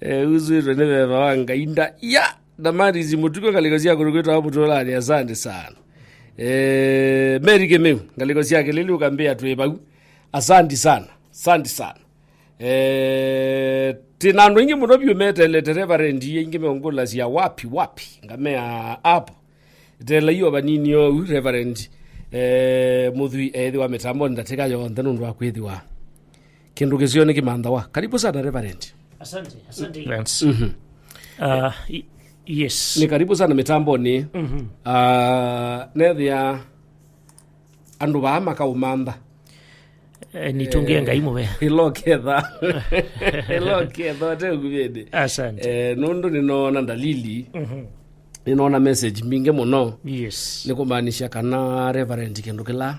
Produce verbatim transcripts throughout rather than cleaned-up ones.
Eh, uswĩtwe nĩ veva wa Ngai nda. Ya, Damaris Mũtuko, ngalĩko sya kũndũ kwĩtawa Mũtũlanĩ, asante sana. Eh, Mary Kĩmĩu, ngalĩko sya Kĩlĩlĩ ũkambĩa twĩ vau. Asante sana, asante sana. Eh, tĩ na andũ aingĩ mũno vyũ metelete Reverend, aingĩ meũngũlasya wapi, wapi, ngamea hapo. Tela iyo vanini oou, Reverend, eh, Mũthui ethĩwa mĩtamboni ndatĩka yonthe nũndũ wa kwĩthĩwa kĩndũ kĩseo nĩ kĩmanthawa. Karibu sana, Reverend. Asante, asante. Thanks. Mhm. Uh, y- yes. Nĩ karibu sana mĩtamboni. Mhm. Uh, nethĩa andũ vaa makaũmantha. Eh, nĩtũngĩe Ngai mũvea. Ĩloketha. Ĩloketha, ate ũkuvĩndĩ. Asante. Eh, nũndũ nĩnoona ndalili. Mhm. Nĩnoona message mbingĩ mũno. Yes. Nĩ kũmaanisha kana Reverend kĩndũ kĩla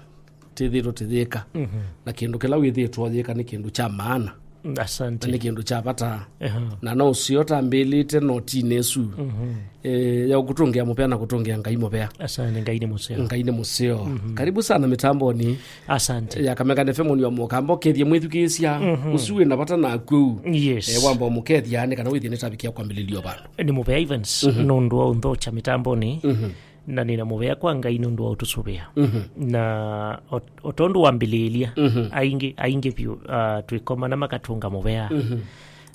tĩthĩtwe tĩyĩka. Mhm. Na kĩndũ kĩla wĩthĩtwe ũyĩka nĩ kĩndũ kya maana. Asante. Na nĩ kĩndũ kya vata. Aha. Na no ũseo tambĩlĩte notinĩ ĩsu. Mhm. Eh, ya kũtũngĩa mũvea na kũtũngĩa Ngai mũvea. Asante, Ngai nĩ mũseo. Ngai nĩ mũseo. Mhm. Karibu sana mĩtamboni. Asante. Ya Kamega F M nĩ wa mũkamba ũkethie mwĩthukĩĩsya. Mhm. Ũsu wĩ na vata naku. Yes. Eh, wamba ũmũkethia nĩ kana wĩthie nĩtavikia kwambĩlĩlio vandũ. Nĩ mũvea Evans, mhm, nũndũ wa ũnthokya mĩtamboni. Mhm. Na nĩna mũvea kwa Ngai nũndũ wa ũtũsũvĩa. Mhm. Na o, o tondũ wambĩlĩĩlya, mhm, aingĩ, aingĩ vyũ, ah, twĩkomana makatũnga mũvea. Mhm.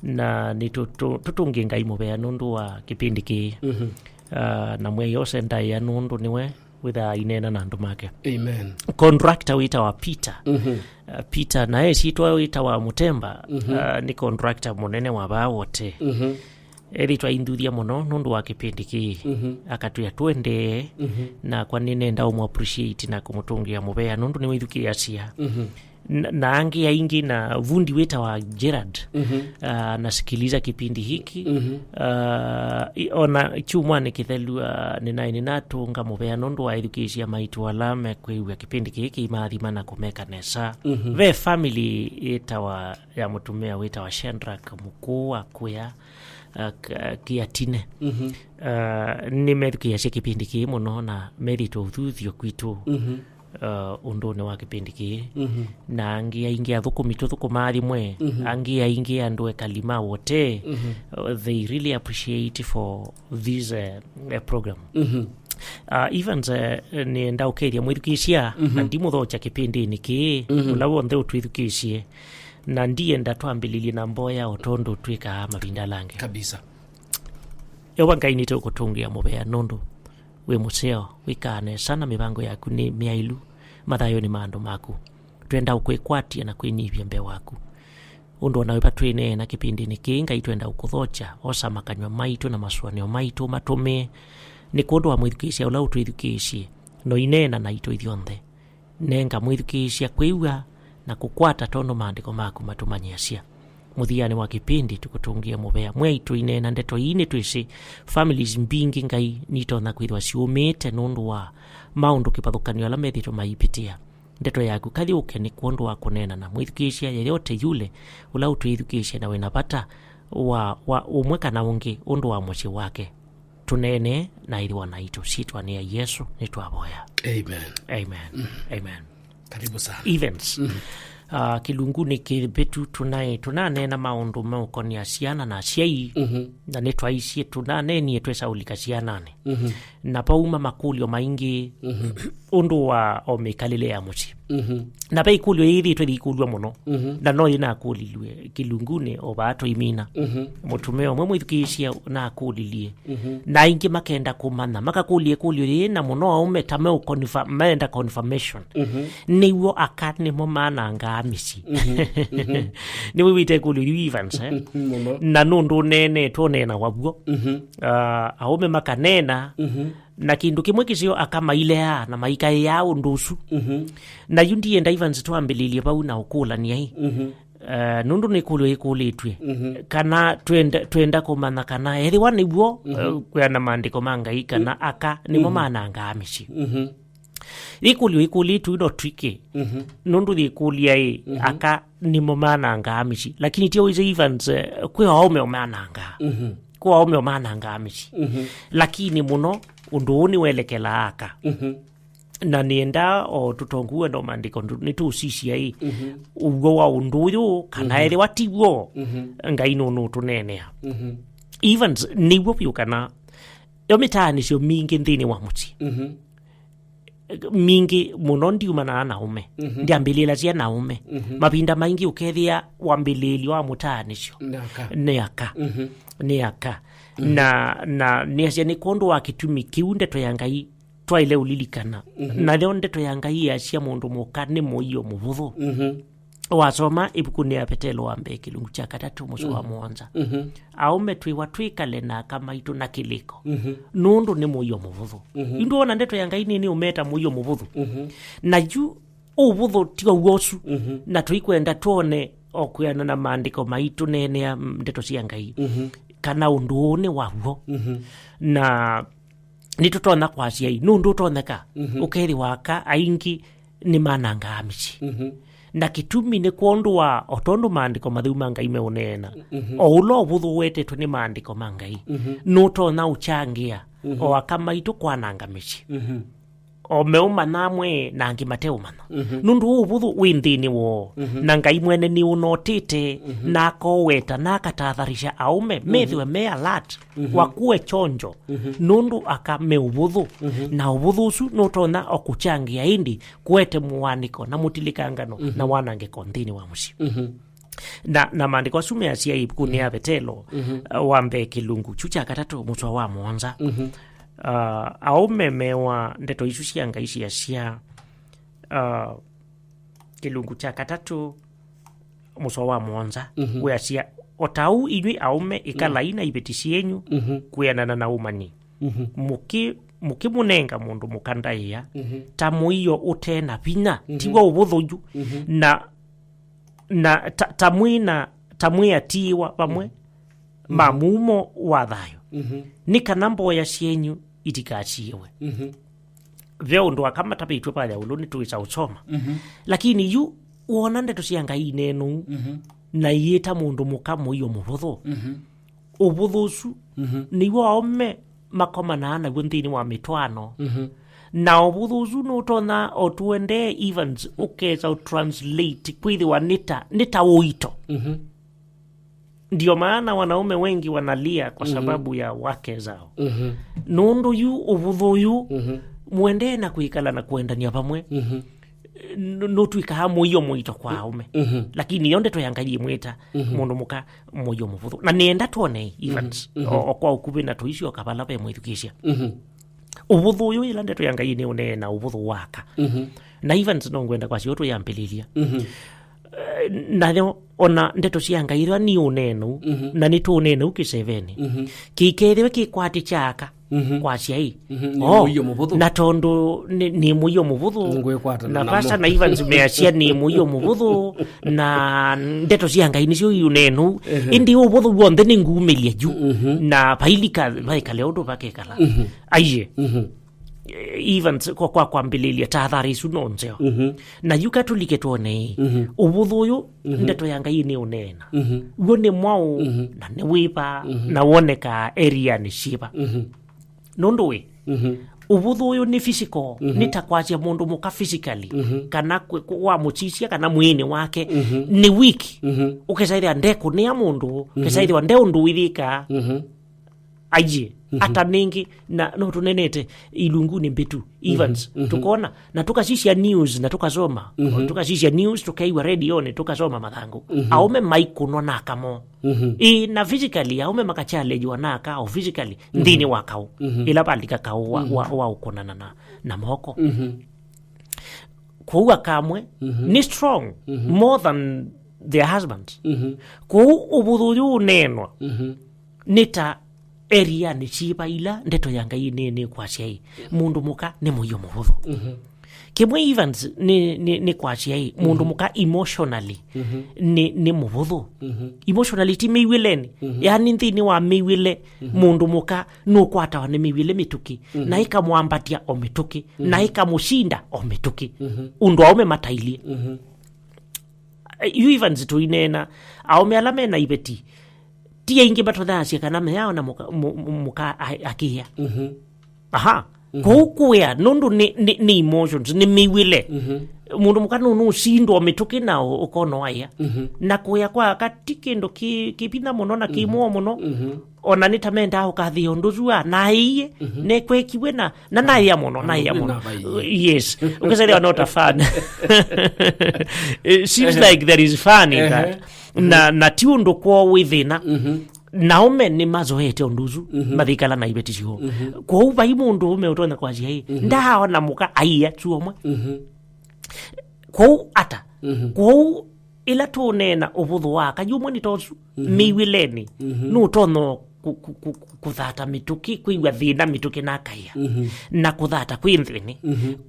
Na nĩtũtũngĩe Ngai mũvea nũndũ wa kĩpindi kĩĩ. Mhm. Ah, na mwei ose ndaĩa nũndũ nĩwe wĩthaa aineena na andũ make. Amen. Contractor wĩtawa Peter. Mhm. Ah, Peter, naye syĩtwa wĩtawa Mũtemba, mhm, ah, nĩ contractor mũnene wa vaa wote. Mhm. Ethĩtwe aithuthya mũno nũndũ wa kĩpindi kĩĩ. Mhm. Akatwĩa tũendee, mhm, nakwa nĩnenda ũmũ appreciate na kũmũtũngĩa mũvea nũndũ nĩwĩthukĩĩasya. Mhm. Na, na angĩ aingĩ na vundi wĩtawa Gerard, mhm, ah, nasikiliza kipindi hiki. Mhm. Ah, i- ona kyumwanĩ kĩthelu, ah, nĩnaĩ nĩnatũnga mũvea nũndũ wa ethukĩĩsya maitũ ala mekwĩw'a kĩpindi kĩĩ kĩimathima na kũmeka nesa. Mhm. Ve family ĩtawa ya mũtumĩa wĩtawa Shandrak Mũkũũ wa Kwĩa, ah, k- ah, Kĩatine. Mhm. Ah, nĩmethukĩĩasya kĩpindi kĩĩ mũno na methĩtwe ũthuthyo kwitũ. Mhm. Uh, ũndũnĩ wa kĩpindi kĩĩ. Mhm. Na angĩ aingĩ athũkũmi tũthũkũmaa yĩmwe, mhm, angĩ aingĩ andũ ekali ma wote, mhm, uh, they really appreciate for this, uh, uh, program. Mhm. Uh, Evans, uh, nĩenda ũkethya mwĩthukĩĩsya, mhm, na ndimũthokya kĩpindinĩ kĩĩ, mhm, ũla w'onthe ũtwĩthukĩĩsye, na ndienda twambĩlĩlye na mboya o tondũ twĩkaa mavinda ala angĩ. Kabisa. Yeova Ngai nĩtũkũtũngĩa mũvea nũndũ wĩ mũseo, wĩkaa nesa na mĩvango yaku nĩ myaĩlu mathayũnĩ ma andũ maku. Twenda ũkwĩkwatya na kwĩnyivya mbee waku. Ũndũ ona wĩva twĩneena kĩpindinĩ kĩĩ, Ngai twenda ũkũthokya, osa makanywa maitũ na masũanĩo maitũ matũmĩe. Nĩ kwondũ wa mwĩthukĩĩsya ũla ũtwĩthukĩĩsye, no ineena naitũ ithyonthe. Nenga mwĩthukĩĩsya kwĩw'a na kũkwata tondũ maandĩko maku matũmanyĩasya. Mũthianĩ wa kĩpindi tũkũtũngĩe mũvea. Mweaitũ ineena ndeto ii nĩtwĩsĩ families mbingĩ Ngai nitonya kwĩthĩwa syũmĩĩte nũndũ wa maũndũ kĩvathũkany'o ala methĩtwe maipĩtĩa. Ndeto yaku kathi ũke nĩ kwondũ wa kũneena na mwĩthukĩĩsya yeyote yule ũla ũtwĩthukĩĩsye na wĩna vata wa, wa ũmwe kana ũngĩ ũndũ wa mũsyĩ wake. Tũneene na ĩthĩwa naitũ. Syĩtwanĩ ya Yesũ nĩtwavoya. Amen. Amen. Mm. Amen. Karibu sana. Evans. Mm. Ah, kĩlungunĩ kĩvĩtu tũnaĩ, tũnaneena maũndũ meũkonĩa syana na asyai, mhm, na nĩtwaisye tũnaneenie twĩsa ũlika syananĩ. Mhm. Na pauma makũlyo maingĩ, mhm, ũndũ wa o mĩkalĩle ya mũsyĩ. Mhm. Na ve ikũlyo yĩthĩĩtwe yĩikũlw'a mũno. Mhm. Na no yĩnakũlilw'e kĩlungunĩ o vaa tũimina. Mhm. Mũtumĩa ũmwe mwĩthukĩĩsya nakũlilye. Mhm. Na aingĩ makenda kũmanya, makakũlya ĩkũlyo yĩĩ, na mũno aũme ta meũconfirm-, meenda confirmation. Mhm. Nĩw'o aka nĩmo manangaa mĩsyĩ? Mhm. Mhm. Nĩwĩw'ĩte ĩkũlyo yu, Evans, eh? Mũno. Na nũndũ ũneenetwe ũneenawa w'o. Mhm. Ah, aũme makaneena, mhm, na kĩndũ kĩmwe kĩseo aka maileaa na maikaĩaa ũndũ ũsu. Mhm. Na yu ndienda, Evans, twambĩlĩlye vau na ũkũlany'a ĩ. Mhm. Eh, nũndũ nĩ ĩkũlyo ĩkũlĩtw'e. Mhm. Kana twenda, twenda kũmanya kana ethĩwa nĩw'o, mhm, eh, kwĩana maandĩko ma Ngai kana, mm, aka nĩmo, mhm, manangaa mĩsyĩ. Mhm. Ĩkũlyo ĩkũlĩtw'e no tricky. Mhm. Nũndũ yĩkũlya ĩ, mhm, aka nĩmo manangaa mĩsyĩ. Lakini ti always, Evans, eh, kwĩ aũme o manangaa. Mhm. Kwĩ aũme o manangaa mĩsyĩ. Mhm. Lakini mũno ũndũ ũũ nĩwelekelaa aka. Mhm. Na nĩenda o tũtongu wendo maandĩko ndu-, nĩtũũsisya ĩ, mhm, ũw'o wa ũndũ ũyũ, kana, mhm, ethĩwa ti w'o, mhm, Ngai nũnũtũneenea. Mhm. Evans, nĩw'o vyũ kana yo mĩtaanĩsyo mingĩ nthĩnĩ wa mũsyĩ. Mhm. Mingĩ mũno ndiumanaa na aũme. Mhm. Ndyambĩlĩlasya na aũme. Mhm. Mavinda maingĩ ũkethĩa wambĩlĩĩlyo wa mũtaanĩsyo nĩ aka. Nĩ aka. Mhm. Nĩ aka. Mhm. Na, na nĩasya nĩ kwondũ wa kĩtumi kĩu ndeto ya Ngai twaĩle ũlilikana. Mhm. Nayo ndeto ya Ngai yasya mũndũ mũka nĩ mũio mũvũthũ. Mhm. Wasoma ĩvukunĩ ya Vetelo wa mbee kĩlungu kya katatũ mũsoa wa, mhm, mũonza. Mhm. Aũme twĩwa twĩkale na aka maitũ na kĩlĩko. Mhm. Nũndũ nĩ mũio mũvũthũ. Mhm. Yu ndwona ndeto ya Ngai nĩ, nĩ ũmeta mũio mũvũthũ. Mhm. Na yu ũvũthũ ti o w'o ũsu. Mhm. Na tũikwenda twone o kwĩana na maandĩko maitũ neenea ndeto sya Ngai. Mhm. Kana ũndũ ũũ nĩ wa w'o. Mhm. Na nĩtũtonya kwasya ĩ, nũndũ ũtonyeka, mhm, ũkethĩwa aka aingĩ nĩmanangaa mĩsyĩ. Mhm. Na kĩtumi nĩ kwondũ wa, o tondũ maandĩko matheu ma Ngai meũneena, mhm, o ũla ũvũthũ ũwetetwe nĩ maandĩko ma Ngai, mhm, nũtonya ũkyangĩa, mhm, o aka maitũ kwananga mĩsyĩ. Mhm. O meũmanya amwe na angĩ mateũmanya. Mhm. Nũndũ ũũ ũvũthũ wĩ nthĩnĩ woo, mhm, na Ngai mwene nĩũnotĩte, mhm, na akoweta na akatatharisha aũme, mhm, methĩwe me alert, mhm, wakuwe chonjo, mhm, nũndũ aka me ũvũthũ, mhm, na ũvũthũ ũsu nũtonya o kũkyangĩa ĩndĩ kũete mũanĩko na mũtilĩkangano, mhm, na wanangĩko nthĩnĩ wa mũsyĩ. Mhm. Na, na maandĩko asu measya ĩvukunĩ ya Vetelo, mhm, uh, wa mbee kĩlungu kyu kya katatũ mũsoa wa mũonza. Mhm. Uh, aũme mewa ndeto isu sya Ngai syasya, uh, kĩlungu kya katatũ mũsoa wa mũonza, mhm, wĩasya, "O ta ũu inyw'ĩ aũme ĩkalai, mhm, na iveti syenyu, mhm, kwĩanana na ũmanyi, mhm, mũkĩ-, mũkĩmũnenga mũndũ mũka ndaĩa, mhm, ta mũio ũte na vinya, mhm, ti wa ũvũthũ yu, mhm, na, na ta, ta mwĩ na, ta mwĩ atiĩwa vamwe, mhm, ma, mhm, mumo wa thayũ, mhm, nĩ kana mboya syenyu itikasiĩwe." Mhm. Ve ũndũ aka matavĩtw'e va yaũlũ nĩtwĩsa ũsoma. Mhm. Lakini yu wona ndeto sya Ngai ineenũu, mhm, na iyĩta mũndũ mũka mũio mũvũthũ. Mhm. Ũvũthũ ũsu, mhm, nĩw'o aũme makomanaa naw'o nthĩnĩ wa mĩtwaano. Mhm. Na ũvũthũ ũsu nũtonya o tũendee Evans ũkesa ũtranslate kwĩthĩwa nĩ ta, nĩ ta ũito. Mhm. Ndio maana wanaume wengi wanalia kwa, mhm, sababu ya wake zao. Mhm. Nũndũ yu ũvũthũ ũyu, mhm, mũendee na kwĩkala na kũendania vamwe, mhm, n-, nũtw'ĩkaa mũio mũito kwa aũme. Mhm. Lakini yo ndeto ya Ngai ĩmwĩta, mhm, mũndũ mũka mũio mũvũthũ. Na nĩenda twone Evans, mhm, mhm, o, o kwa ũkuvĩ na tũisyoka vala ve mwĩthukĩĩsya. Mhm. Ũvũthũ ũyũ, ĩla ndeto ya Ngai nĩũneena ũvũthũ wa aka. Mhm. Na Evans no ngwenda kwasya ũtũ yambĩlĩlya. Mhm. Eh, nayo ona ndeto sya Ngai ĩla nĩ ũneenũ, mhm, na nĩtũũneenũ kĩsevenĩ. Mhm. Kĩikethĩwe kĩkwatĩ kya aka, mhm, kwasya ĩ, mhm, nĩ, oh, mũio mũvũthũ. Na tondũ nĩ, nĩ mũio mũvũthũ, ngwĩkwatana na namo. Pastor na Evans measya nĩ mũio mũvũthũ, na ndeto sya Ngai nĩsyo iũneenũ. Ehe. Ĩndĩ ũvũthũ w'onthe nĩ ngumĩlye yu, mhm, na vailika vaikale ũndũ vakekala. Mhm. Aiye. Mhm. Eh, Evans, kwa, kwa kwambĩlĩlya, tathara isu no nzeo. Mhm. Na yu katũlike twone, mhm, ũvũthũ ũyũ, mhm, ndeto ya Ngai nĩ ũneena. Mhm. W'o nĩ mwaũ, mhm, na nĩ wĩva, mhm, na wonekaa area-nĩ syĩva. Mhm. Nũndũ wĩ, mhm, ũvũthũ ũyũ nĩ physical, mhm, nĩ ta kwasya mũndũ mũka physically, mhm, kana kwĩ-, kwĩ-, wamũsisya kana mwĩĩnĩ wake, mhm, nĩ weak. Mhm. Ũkesaĩthĩa ndekũnĩa mũndũ, mhm, ũkesaĩthĩwa nde ũndũ wĩthĩkaa. Mhm. Aiye, mhm, ata nĩngĩ, na no tũnenete ilungunĩ mbĩtu, Evans, mhm, mhm, tũkona, na tũkasisya news, na tũkasoma, mhm, tũkasisya news, tũkeiwa redionĩ, tũkasoma mathangũ. Mhm. Aũme maikũnwa na aka moo. Mhm. Ĩ, na physically, aũme makachallengwa na aka o physically, mhm, nthĩnĩ wa kaũ, mhm, ĩla valika kaũ wa, mhm, wa, wa ũkũnana na, na moko. Mhm. Kwoou aka amwe, mhm, nĩ strong, mhm, more than their husbands. Mhm. Kwoou ũvũthũ ũyũ ũneenwa, mhm, nĩ ta area-nĩ syĩva ila ndeto ya Ngai nĩ, nĩkwasya ĩ, mũndũ mũka nĩ mũio mũvũthũ. Mhm. Kĩmwe Evans nĩ, nĩ, nĩkwasya ĩ, mũndũ, mhm, mũka emotionally, mhm, nĩ, nĩ mũvũthũ. Mhm. Emotionally ti mĩw'ĩlenĩ. Mhm. Yaani nthĩnĩ wa mĩw'ĩle, mhm, mũndũ mũka nũkwatawa nĩ mĩw'ĩle mĩtũkĩ, mhm, na ĩkamwambatya o mĩtũkĩ, na, mhm, ĩkamũsinda o mĩtũkĩ. Mhm. Ũndũ aũme matailyĩ. Mhm. Eh, yu Evans tũineena, aũme ala mena iveti, ti aingĩ matonyasya kana meyaona mũka, mũ-, mũ-, mũka a-, akĩĩa. Mhm. Aha. Kũu kũya, nũndũ nĩ, nĩ, nĩ emotions, nĩ mĩw'ĩle. Mũndũ mũka nũ-, nũsindwa mĩtũkĩ na ũ-, ũkona waĩa. Na kũya kwa aka ti kĩndũ kĩ, kĩ vinya mũno na kĩ mũo mũno. Ona nĩ ta mendaa ũkathĩa ũndũ ũsu wa, naĩie, nekwekiwe na, na naĩa mũno, naĩa mũno. Yes. Ũkĩselewa not a fan. It seems like there is fun in that. Na, na ti ũndũ kwoo wĩ thĩna. Na aũme nĩ mazoete ũndũ ũsu, mathikala na iveti syoo. Kwoou vai mũndũ ũme ũtonya kwasya ĩ, ndaaona mũka aia chuo mwe. Kwoou ata? Kwoou ĩla tũũneena ũvũthũ wa aka yu mwe nĩ ta ũsu, mĩw'ĩlenĩ, nũtonya kũ-, kũ-, kũ-, kũthata mĩtũkĩ, kwĩw'a thĩna mĩtũkĩ na akaia, na kũthata kwĩ nthĩnĩ.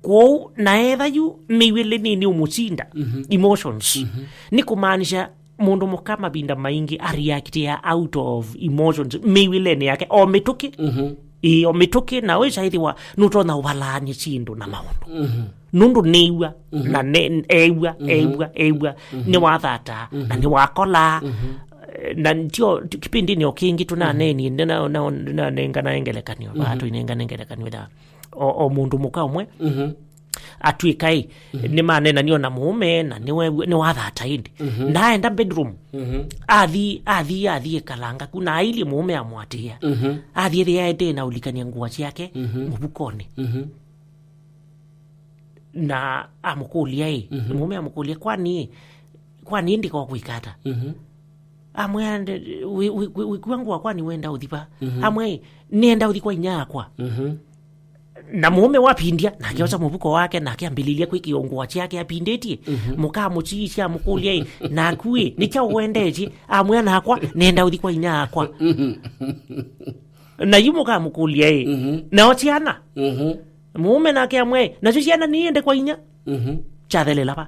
Kwoou na etha yu mĩw'ĩle nĩnĩ ũmũsinda, emotions, nĩ kũmaanisha mũndũ mũka mavinda maingĩ areactia out of emotions mĩw'ĩlenĩ yake, o mĩtũkĩ. Ĩĩ, o mĩtũkĩ, na wĩsaĩthĩwa nũtonya ũvalaany'a syĩndũ na maũndũ. Nũndũ nĩw'a, na ne-, ew'a, ew'a, ew'a, nĩwathataa, na nĩwakolaa. Eh, na tio, ti-, kĩpindinĩ o kĩngĩ tũnaneenie, ndĩna-, na-, ndĩnanengana ngelekanio, vaa tũinengane ngelekanio ya o, o mũndũ mũka ũmwe, atw'ĩka ĩ, nĩmanenanio na mũũme, na nĩwe-, nĩwathata ĩndĩ. Na aenda bedroom. Athi, athi, athi ĩkalanga ku, na ailyĩ mũũme amũatĩĩa. Athi ethĩa aendee na ũlikany'a ngũa syake mũvukonĩ. Na amũkũlya ĩ, mũũme amũkũlya, "Kwani, kwani ĩndĩ ko kwĩka ata?" Amwĩa, "Nde-, wĩ-, wĩ-, wĩ-, wĩkua ngũa, kwani wenda ũthi va?" Amwĩa ĩ, "Nĩenda ũthi kwa inyia akwa." Na mũũme wapindya, nake osa mũvuko wake, nake ambĩlĩlya kwĩkĩa ngũa syake apindĩtye. Mũka mũtiisya amũkũlya ĩ, "Naku ĩ, nĩ kyaũ wendetye?" Amwĩa, "Nakwa, nĩenda ũthi kwa inyia akwa." Na yu mũka mũkũlya ĩ, "Nao syana?" Mũũme nake amwĩa ĩ, "Nasyo syana nĩende kwa inyia." Kyathelela va?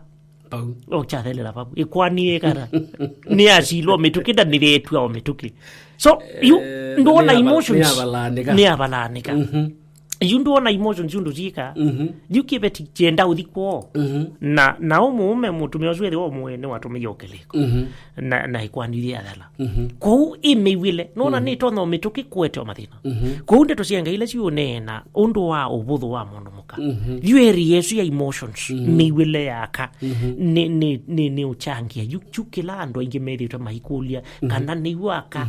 Vau. O kyathelela vau. Ĩkwani ĩkata. Nĩasilwa mĩtũkĩ, ndanĩretw'a o mĩtũkĩ. So, yu, eh, ndwona nĩava-, emotions. Nĩavalanĩka. Nĩavalanĩka. Yu ndwona emotions yu ndũsyĩka. Yu kĩveti kyenda ũthi kwoo. Na, na ũmũũme mũtumĩa ũsu ethĩwa ũmũĩ nĩwatũmĩie ũkĩlĩko. Na, na ĩkwani ĩthĩ yathela. Kwoou ĩ mĩw'ĩle, nona nĩtonya o mĩtũkĩ kũete o mathĩna. Kwoou ndeto sya Ngai ila siũneena ũndũ wa ũvũthũ wa mũndũ mũka. Yu area ĩsu ya emotions, mĩw'ĩle ya aka, nĩ, nĩ, nĩ, nĩ ũchangia. Yu, yu kĩla andũ aingĩ methĩĩtwe maikũlya, kana nĩw'o aka,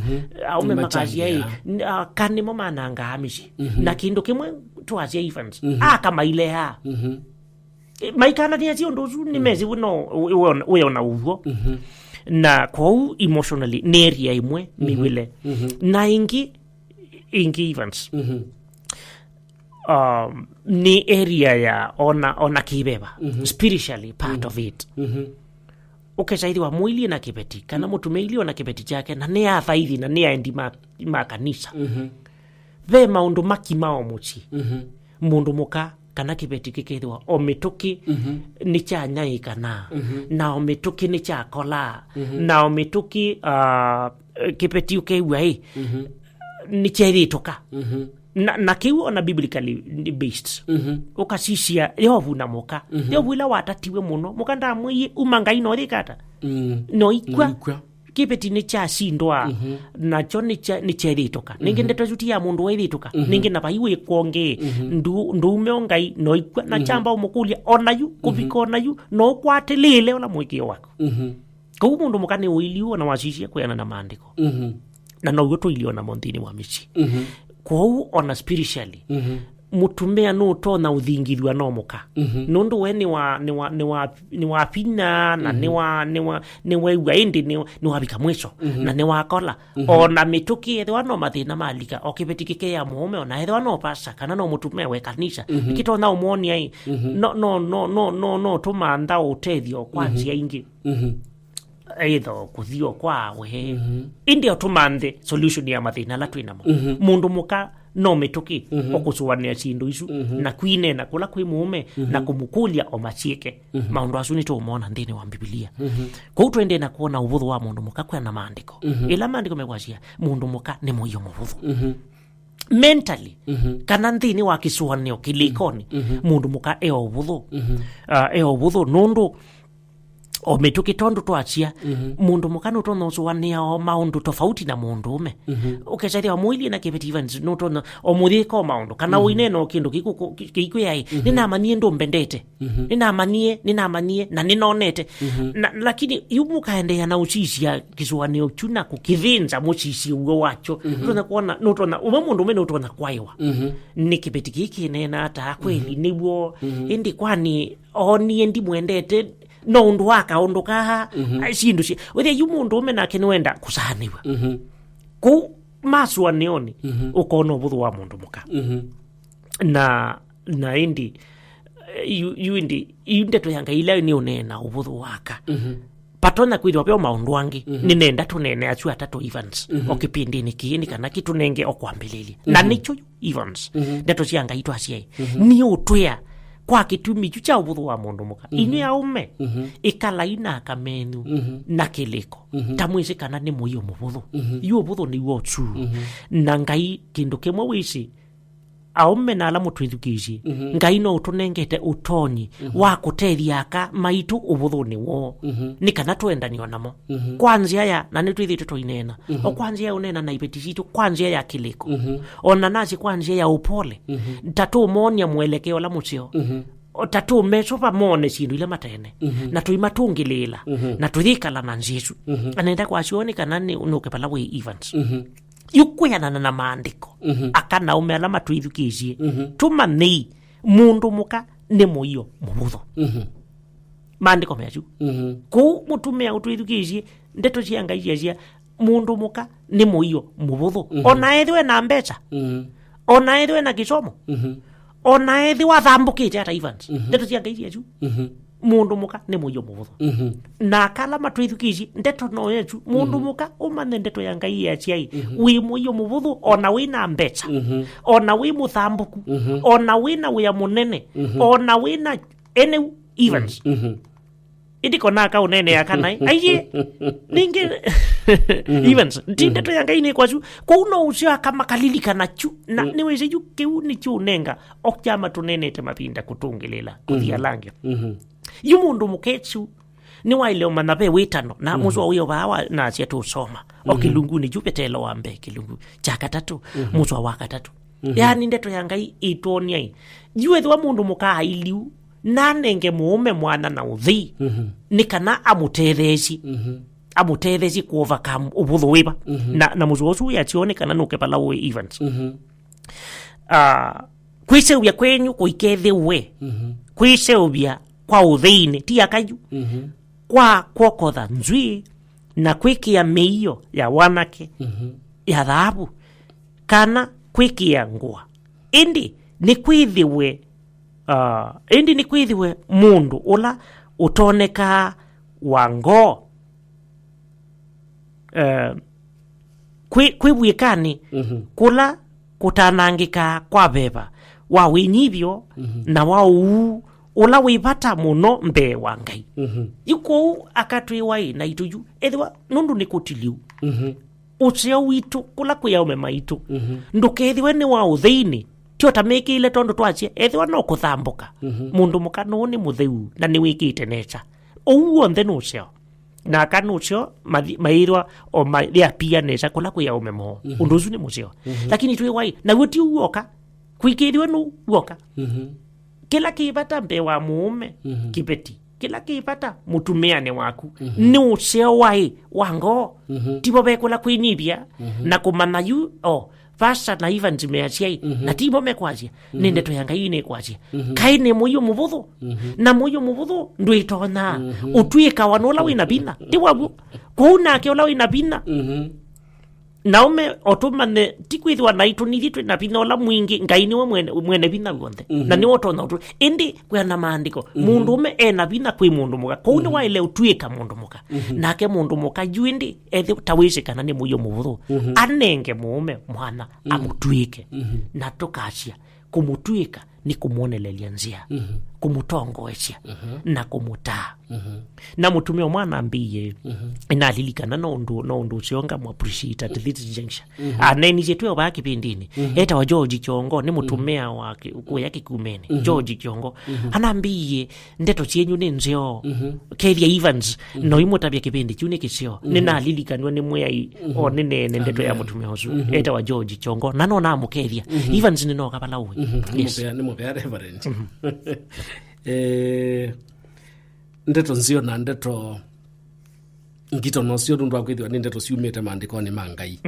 aũme makasya ĩ, nĩmachangia. N-, aka nĩmo manangaa mĩsyĩ. Na kĩndũ kĩmwe twasya Evans, aka maileaa. Maikananĩa sya ũndũ ũsu, nĩmesĩ wĩ no, wĩ, wĩ ona, wĩ ona ũw'o. Na kwoou emotionally nĩ area ĩmwe mĩw'ĩle. Na ĩngĩ, ĩngĩ Evans, um, nĩ area ya ona, ona kĩveva, spiritually part of it. Ũkesa ĩthĩwa mũilyĩ na kĩveti, kana mũtumĩa ilyĩ ona kĩveti kyake, na nĩ athaithi, na nĩ aendi ma, ma kanisa. Ve maũndũ makima o mũsyĩ. Mũndũ mũka kana kĩveti kĩkethĩwa o mĩtũkĩ nĩ kyanyaĩka na, na o mĩtũkĩ nĩ kyakolaa, na o mĩtũkĩ, ah, kĩveti ũkew'a ĩ, nĩ kyethĩtũka. Na, na kĩu ona biblically based. Ũkasisya Yovu na mũka. Yovu ĩla watatiwe mũno, mũka ndamwĩie, "Uma Ngai, no yĩka ata?" No ikw'a. No ikw'a. Kĩveti nĩ kyasindwa, nakyo nĩ kya-, nĩ kyethĩtũka. Nĩngĩ ndeto ĩsu ti ya mũndũ wethĩtũka. Nĩngĩ na vai wĩkwongee, ndu-, ndũume o Ngai, no ikw'a, na kyamba ũmũkũlya, ona yu, kũvika ona yu, no ũkwatĩlĩĩle ũla mũĩkĩĩo waku. Kwoou mũndũ mũka nĩ ũilyĩ ona wasisya kwĩana na maandĩko. Na now'o tũilyĩ ona mo nthĩnĩ wa mĩsyĩ. Kwoou ona spiritually, mũtumĩa nũtonya ũthingithw'a no mũka. Nũndũ we nĩ wa, nĩ wa, nĩ wa, nĩ wa vinya, na nĩ wa, nĩ wa, nĩ wew'a ĩndĩ nĩ, nĩ wavika mwiso, na nĩ wakola. Ona mĩtũkĩ ethĩwa no mathĩna malika, o kĩveti kĩkea mũũme, ona ethĩwa no pasta, kana no mũtumĩa we kanisa, nĩkĩtonya ũmwonia ĩ, no, no, no, no, no, no tũmantha ũtethyo kwa nzĩa ingĩ. Either kũthi o kwa we. Ĩndĩ o tũmanthe solution ya mathĩna ala twĩ namo. Mũndũ mũka no mĩtũkĩ o kũsũanĩa syĩndũ isu, na kwinena kũla kwĩ mũũme, na kũmũkũlya o masyĩke. Maũndũ asu nĩtũũmona nthĩnĩ wa Mbivilia. Kwoou tũendee na kwona ũvũthũ wa mũndũ mũka kwĩana maandĩko. Ĩla maandĩko mekwasya mũndũ mũka nĩ mũio mũvũthũ. Mentally, kana nthĩnĩ wa kĩsũanĩo kĩlĩkonĩ, mũndũ mũka e o ũvũthũ. Ah, e o ũvũthũ nũndũ O mĩtũkĩ tondũ twasya, mhm, mũndũ mũka nũtonya ũsũanĩa o maũndũ tofauti na mũndũ ũme. Mhm. Ũkesethĩa mũilie na kĩveti Evans, nũtonya o mũyĩka o maũndũ, kana, mhm, ũinena o kĩndũ kĩku-, kĩ-, kĩikwĩaĩ, mhm, nĩnamanyie ndũmbendete. Mhm. Nĩnamanyie, nĩnamanyie, na nĩnonete. Mhm. Na, lakini yu mũkaendeea na ũsisya kĩsũanĩo kyu na kũkĩthĩnza mũsisye ũw'o wakyo. Mhm. Nũtonya kwona, nũtonya, ũmwe mũndũ ũme nũtonya kwaĩwa. Mhm. Nĩ kĩveti kĩĩ kĩneena ata kweli, mhm, nĩw'o? Mhm. Ĩndĩ kwani onie ndimwendete, no ũndũ wa kaũndũ kaa, mhm, ai, syĩndũ sya, wĩthĩa yu mũndũ ũme nake nĩwenda kũsaanĩw'a. Mhm. Kũu masũanĩonĩ, mhm, ũkona ũvũthũ wa mũndũ mũka. Mhm. Na, na ĩndĩ, eh, yu, yu ĩndĩ, yu ndeto ya Ngai ila nĩ ũneena ũvũthũ waka. Mhm. Patonya kwĩthĩwa veo maũndũ angĩ, mhm, nĩnenda tũneene asu atatũ Evans, mhm, o kĩpĩndĩnĩ kĩĩ nĩ kana kĩtũnenge o kwambĩlĩlya. Na, mhm, nĩkyo yu Evans, mhm, ndeto sya Ngai twasyaĩ. Mhm. Nĩ ũtwĩa kwa kĩtumi kyu kya ũvũthũ wa mũndũ mũka. Mhm. Inyw'ĩ aũme, mhm, ĩkalai na aka menyu, mhm, na kĩlĩko. Mhm. Ta mwĩsĩ kana nĩ mũio mũvũthũ. Mhm. Yu ũvũthũ nĩw'o ũsu. Mhm. Na Ngai kĩndũ kĩmwe wĩsĩ, aũme na ala mũtwĩthukĩĩsye, mhm, Ngai no ũtũnengete ũtonyi, mhm, wa kũtethya aka maitũ ũvũthũnĩ woo, mhm, nĩ kana tũendany'o namo. Mhm. Kwa nzĩa ya, na nĩtwĩthĩĩtwe tũineena, mhm, o kwa nzĩa ya ũneena na iveti sitũ, kwa nzĩa ya kĩlĩko. Mhm. O na nasye kwa nzĩa ya ũpole, mhm, ta tũmoonia mwelekeo ũla mũseo. Mhm. O ta tũmesũva mone syĩndũ ila matene, mhm, na tũimatũngĩlĩĩla, mhm, na tũyĩkala na nzĩa ĩsu. Mhm. Anenda kwasya ũũ nĩ kana nĩ, nũke vala wĩ Evans. Mhm. Yu kwĩanana na maandĩko, mhm, aka na aũme ala matwĩthukĩĩsye, mhm, tũmanyei mũndũ mũka nĩ mũio mũvũthũ. Mhm. Maandĩko measu. Mhm. Kũu mũtumĩa ũtwĩthukĩĩsye, ndeto sya Ngai syasya, mũndũ mũka nĩ mũio mũvũthũ. Mhm. O na ethĩwe na mbesa. Mhm. O na ethĩwe na kĩsomo. Mhm. O na ethĩwa athambũkĩte ata Evans. Mhm. Ndeto sya Ngai syasyu. Mhm. Mũndũ mũka nĩ mũio mũvũthũ. Mhm. Na aka ala matwĩthukĩĩsye, ndeto no yesu. Mũndũ, mhm, mũka ũmanye ndeto ya Ngai yasyaĩ. Mhm. Wĩ mũio mũvũthũ, o na wĩ na mbesa. Mhm. O na wĩ mũthambũku. Mhm. O na wĩ na wĩa mũnene. Mhm. O na wĩ na, ene Evans. Mhm. Ĩndĩ kona aka ũneenea kana, aiye, ningĩ, mhm, Evans, ti, mhm, ndeto ya Ngai nĩ kwasu. Kwoou no ũseo aka makalilikana kyu, na, mm, nĩwĩsĩ yu kĩu nĩkyo ũnenga, o kyama tũneenete mavinda kũtũngĩlĩla, kũthi, mhm, ala angĩ. Mhm. Yu mũndũ mũka ũsu, nĩwaĩle ũmanya ve wĩtano, na, mhm, mũsoa wĩ o vaa wa, nasya tũsoma. O, mhm, kĩlungunĩ kyu Vetelo wa mbee, kĩlungu kya katatũ, mhm, mũsoa wa katatũ. Mhm. Yaani ndeto ya Ngai ĩtwoniai. Yu ethĩwa mũndũ mũka ailiu, nanenge mũũme mwana na ũthei, mhm, nĩ kana amũtetheesye. Mhm. Amũtetheesye kũ overcome ũvũthũ wĩva. Mhm. Na, na mũsoa ũsu wĩasyo nĩ kana nũke vala ũĩ Evans. Mhm. Ah, kwĩseũvya kwenyu kũikethĩwe. Mhm. Kwĩseũvya kwa ũtheinĩ, ti aka yu. Mhm. Kwa kwokotha nzw'ĩĩ na kwĩkĩa mĩio ya wanake, mhm, ya thaavu, kana kwĩkĩa ngũa. Ĩndĩ nĩkwĩthĩwe, ah, ĩndĩ nĩkwĩthĩwe mũndũ ũla ũtonekaa wa ngoo, eh, kwĩ, kwĩ wĩkanĩ, mhm, kũla kũtanangĩkaa kwa veva wa wĩnyivyo, mhm, na wa ũuu ũla wĩ vata mũno mbee wa Ngai. Mhm. Yu kwoou aka twĩwaĩ naitũ yu, ethĩwa nũndũ nĩ kũtiliu. Mhm. Ũseo witũ, kũla kwĩ aũme maitũ, mhm, ndũkethĩwe nĩ wa ũtheinĩ, tyo ta mĩkĩĩle tondũ twasye, ethĩwa no kũthambũka, mhm, mũndũ mũka nũũ nĩ mũtheu na nĩwĩkĩte nesa. Ũu w'onthe nĩ ũseo. Na aka nũseo mathi-, maĩthwa o mathĩapia nesa kũla kwĩ aũme moo. Mhm. Ũndũ ũsu nĩ mũseo. Mhm. Lakini twĩwaĩ, naw'o ti ũu w'oka, kũikĩĩthĩwe nũu w'oka. Mhm. Kĩla kĩ vata mbee wa mũũme, mhm, kĩveti. Kĩla kĩ vata mũtumĩanĩ waku, mhm, nĩ ũseo waĩ wa ngoo. Mhm. Tivo ve kũla kwĩnyivya, mhm, na kũmanya yu, o, Pastor na Evans measya ĩ, mhm, na ti mo mekwasya, nĩ, mhm, ndeto ya Ngai nĩkwasya. Mhm. Kaĩ nĩ mũio mũvũthũ? Mhm. Na mũio mũvũthũ ndwĩtonya, mhm, ũtw'ĩkawa nĩ ũla wĩ na vinya. Ti waw'o? Kwoou nake ũla wĩ na vinya, mhm, na ũme o tũmanye, ti kwĩthĩwa naitũ nithyĩ twĩ na vinya ũla mwingĩ, Ngai nĩwe mwene, mwene vinya w'onthe. Mhm. Na nĩwe ũtonya ũtũ. Ĩndĩ kwĩana maandĩko, mhm, mũndũũme e na vinya kwĩ mũndũ mũka. Kwoou, mhm, nĩwaĩle ũtw'ĩka mũndũ mũka. Mhm. Nake mũndũ mũka yu ĩndĩ ethĩ ta wĩsĩ kana nĩ mũio mũvũthũ, mhm, anenge mũũme mwana, mhm, amũtw'ĩke. Mhm. Na tũkasya, kũmũtw'ĩka nĩ kũmwonelelya nzĩa. Mhm. kũmũtongoesya na kũmũtaa. Na mũtumĩa ũmwe anambĩie, nalilikana no ũndũ, no ũndũ ũseo ngamu appreciate at this juncture. Aneenisye twĩ o vaa kĩvĩndĩnĩ. Etawa George Kĩongo, nĩ mũtumĩa wa kĩ-, kũya Kĩkumeni. George Kĩongo. Anambĩie, ndeto syenyu nĩ nzeo. Kethia Evans, no imũtavya kĩvĩndĩ kyu nĩ kĩseo. Nĩnalilikanw'a nĩ mwĩai, o nĩneene ndeto ya mũtumĩa ũsu. Etawa George Kĩongo, na no namũkethya. Evans nĩnoka vala ũĩ. Yes. Nĩmũvea, nĩmũvea Reverend. Eh, ndeto nzeo na ndeto ngito nosyo nũndũ wa kwĩthĩwa nĩ ndeto syumĩte maandĩkonĩ ma Ngai.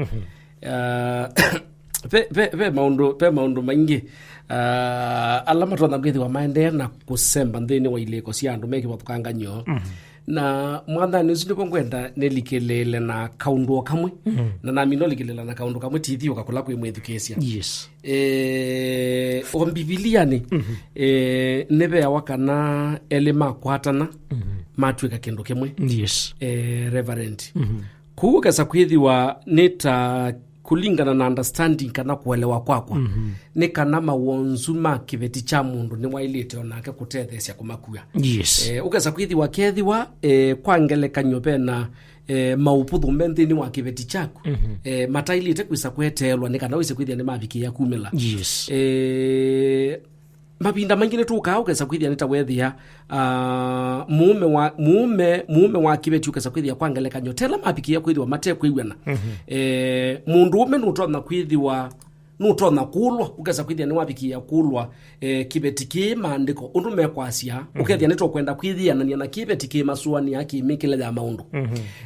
Ah, ve, ve, ve maũndũ, ve maũndũ maingĩ, ah, ala matonya kwĩthĩwa maendee na kũsemba nthĩnĩ wa ilĩko sya andũ me kĩvathũkangany'o. Na mwathanĩ ũsu nĩvo ngwenda nĩlikĩlĩĩle na kaũndũ o kamwe. Na namina ũlikĩlĩĩla na kaũndũ kamwe, ti thiũka kũla kwĩ mwĩthukĩĩsya. Yes. Eh, o Mbivilianĩ, eh, nĩveawa kana elĩ makwatana, matw'ĩka kĩndũ kĩmwe. Yes. Eh, Reverend. Kũu ũkesa kwĩthĩwa nĩ ta kũlingana na understanding kana kũelewa kwakwa, nĩ kana mawonzu ma kĩveti kya mũndũ nĩwaĩlĩte onake kũtetheesya kũmakua. Yes. Eh, ũkesa kwĩthĩwa kethĩwa, eh, kwa ngelekany'o vena eh, maũvũthũ me nthĩnĩ wa kĩveti kyaku, eh, mataĩlĩte kwĩsa kweteelwa nĩ kana wĩse kwĩthĩa nĩmavikĩĩa kumĩla. Yes. Eh, mavinda maingĩ nĩtũkaa ũkesa kwĩthĩa nĩ ta wethĩa, ah, mũũme wa, mũũme, mũũme wa kĩveti ũkesa kwĩthĩa kwa ngelekany'o tela mavikĩĩa kwĩthĩwa matekwĩw'ana. Eh, mũndũ ũme nũtonya kwĩthĩwa nũtonya kũlwa, ũkesa kwĩthĩa nĩwavikĩĩa kũlwa, eh, kĩveti kĩĩ maandĩko, ũndũ mekwasya, ũkethĩa nĩtũkwenda kwĩyĩanania na kĩveti kĩĩ masũanĩa kĩĩ mĩkĩle ya maũndũ.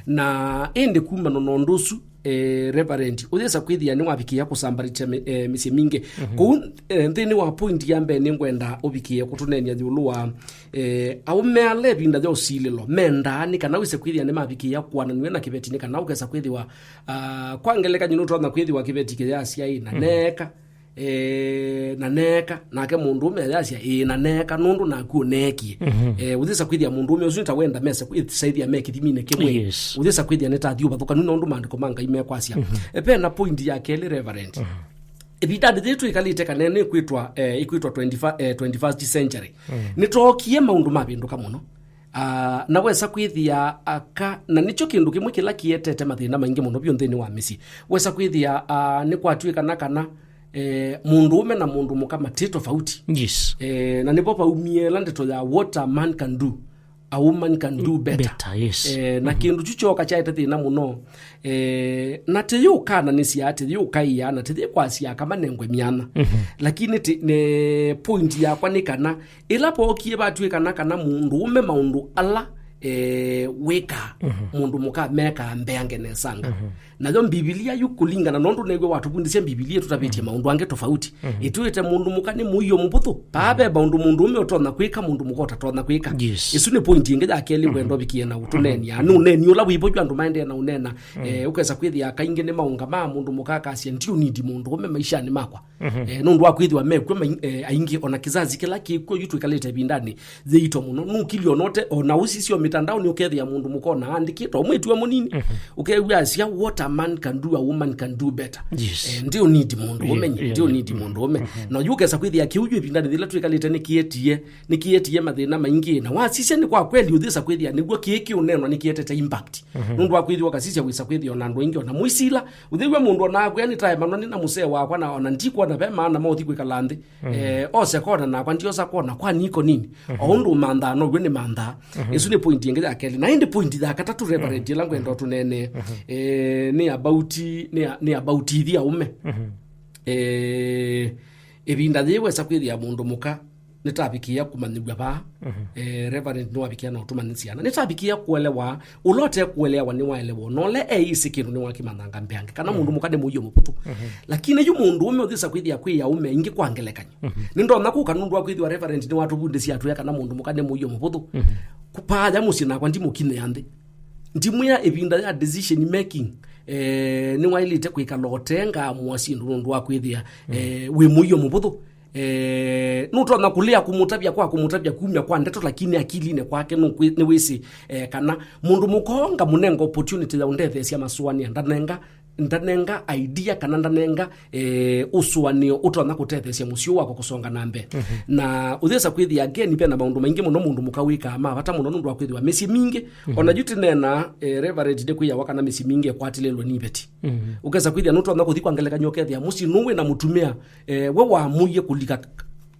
Na ĩndĩ kumana na ũndũ ũsu, eh, Reverend, ũyĩsa kwĩthĩa nĩwavikĩĩa kũsambarĩtya mĩ-, eh, mĩsyĩ mingĩ. Kũu, eh, nthĩnĩ wa point ya mbee nĩngwenda ũvikĩe kũtũneeny'a ĩũlũ wa, eh, aũme ala ĩvinda ya ũsilĩlo mendaa nĩ kana wĩse kwĩthĩa nĩmavikĩĩa kũananw'a na kĩveti nĩ kana ũkesa kwĩthĩwa Ah, kwa ngelekany'o nũtonya kwĩthĩwa kĩveti kĩyasya, "Ĩĩ, na neeka, eh, na neeka," nake mũndũũme ayasya, "Ĩĩ, na neeka, nũndũ naku ũneekie." Eh, ũthĩsa kwĩthĩa mũndũũme ũsu nĩtawenda mese kwĩsaĩthĩa me kĩthiminĩ kĩmwe. Yes. Ũthĩsa kwĩthĩa nĩtathi ũvathũkanu na ũndũ maandĩko ma Ngai mekwasya. Eh, ve na point ya kelĩ, Reverend. Ĩvindanĩ yĩĩ twĩkalĩte kana nĩkwĩtwa, eh, ĩkwĩtwa twenty-first, eh, twenty-first century. Nĩtookie maũndũ mavĩndũka mũno. Ah, na wesa kwĩthĩa aka, na nĩkyo kĩndũ kĩmwe kĩla kĩetete mathĩna maingĩ mũno vyũ nthĩnĩ wa mĩsyĩ. Wesa kwĩthĩa, ah, nĩkwatw'ĩkana kana, eh, mũndũũme na mũndũ mũka matĩ tofauti. Yes. Eh, na nĩvo vaumie ĩla ndeto ya what a man can do, a woman can do better. Better, yes. Eh, na kĩndũ kyu kyoka kyaete thĩna mũno. Eh, na tĩyĩũkananĩsya, tĩyĩũkaĩa, na tĩyĩkwasya aka manengwe myana. Lakini ti, ne, point yakwa nĩ kana, ĩla vookie vatw'ĩkana kana mũndũũme maũndũ ala, eh, wĩkaa, mũndũ mũka mekaa mbeange nesanga. Nayo Mbivilia yu kũlingana nondũ new'e watũvundĩsya Mbivilia ĩtũtavĩtye maũndũ angĩ tofauti. Ĩtwĩte mũndũ mũka nĩ mũio mũvũthũ. Paa ve maũndũ mũndũũme ũtonya kwĩka, mũndũ mũka ũtatonya kwĩka. Yes. Ĩsu nĩ point ĩngĩ ya kelĩ ngwenda ũvikie na ũtũneenea. Nĩ ũneeni ũla wĩvo yu andũ maendee na ũneena. Eh, ũkesa kwĩthĩa kaingĩ nĩ maũngamaa mũndũ mũka akasya, "Ndiũnindi mũndũũme maishanĩ makwa." Eh, nũndũ wa kwĩthĩwa mekw'o mai-, eh, aingĩ, ona kĩsasi kĩla kĩkw'o yu twĩkalĩte ĩvindanĩ yĩito mũno. Nũkilye ona ũte, ona ũsisya o mĩtandao nĩ ũkethĩa mũndũ mũka ona aandĩkĩtwe, o mwĩĩtu e mũnini. Ũkew'a asya, "What a man can do, a woman can do better." Yes. Eh, ndiũnindi mũndũ ũmenye, ndiũnindi mũndũ ũme. Na yu ũkesa kwĩthĩa kĩu yu ĩvindanĩ yĩla twĩkalĩte nĩkĩetie, nĩkĩetie mathĩna maingĩ. Na wasisya nĩ kwa kweli ũthĩsa kwĩthĩa nĩw'o kĩĩ kĩũneenwa nĩkĩetete impact. Nũndũ wa kwĩthĩwa kasisya wĩsa kwĩthĩa ona andũ aingĩ ona mũisila, ũthĩw'a mũndũ ona akwĩa nĩtaemanwa nĩ na mũsee wakwa na ona ndikwona ve maana ma ũthi kwĩkala nthĩ. Eh, ose kona nakwa ndiosa kona kwa niko nini. O ũndũ ũmanthaa now'o nĩmanthaa. Ĩsu nĩ point ĩngĩ ya kelĩ. Na ĩndĩ point ya katatũ, Reverend, ĩla ngwenda ũtũneenee, eh, nĩ about, nĩ a-, nĩ about ithi aũme. Eh, ĩvinda yĩĩ wesa kwĩthĩa mũndũ mũka nĩtavikĩĩa kũmanyĩw'a vaa. Eh, Reverend nĩwavikĩa na ũtũmanyĩsya na nĩtavikĩĩa kũelewa, ũla ũte kũelewa nĩwaelewa, na ũla eĩsĩ kĩndũ nĩwakĩmanyanga mbeange, kana mũndũ mũka nĩ mũio mũvũthũ. Lakini yu mũndũũme ũthĩsa kwĩthĩa kwĩ aũme aingĩ kwa ngelekany'o. Nĩndonya kũka nũndũ wa kwĩthĩwa Reverend nĩwatũvundĩsye atwĩa kana mũndũ mũka nĩ mũio mũvũthũ. Kũpaaya mũsyĩ nakwa ndimũkinyĩa nthĩ. Ndimwĩa ĩvinda ya decision making, eh, nĩwaĩlĩte kwĩkala ũtengaamũa syĩndũ nũndũ wa kwĩthĩa, eh, wĩ mũio mũvũthũ. Eh, nũtonya kũlea kũmũtavya kwa kũmũtavya kumya kwa ndeto, lakini akilinĩ kwake nũkwĩ-, nĩwĩsĩ, eh, kana mũndũ mũka ngamũnenga opportunity ya ũndetheesya masũanĩa, ndanenga ndanenga idea kana ndanenga, eh, ũsũanĩo ũtonya kũtetheesya mũsyĩ wakwa kũsonga na mbee. Mhm. Na ũyĩsa kwĩthĩa, again, ve na maũndũ maingĩ mũno mũndũ mũka wĩkaa ma vata mũno nũndũ wa kwĩthĩwa mĩsyĩ mingĩ, mhm, ona yu tĩneena, eh, Reverend, nĩkwĩawa kana mĩsyĩ mingĩ ĩkwatĩlĩlwe nĩ iveti. Mhm. Ũkesa kwĩthĩa nũtonya kũthi kwa ngelekany'o ũkethĩa mũsyĩ nũũ wĩ na mũtumĩa, eh, we wamũie kũlika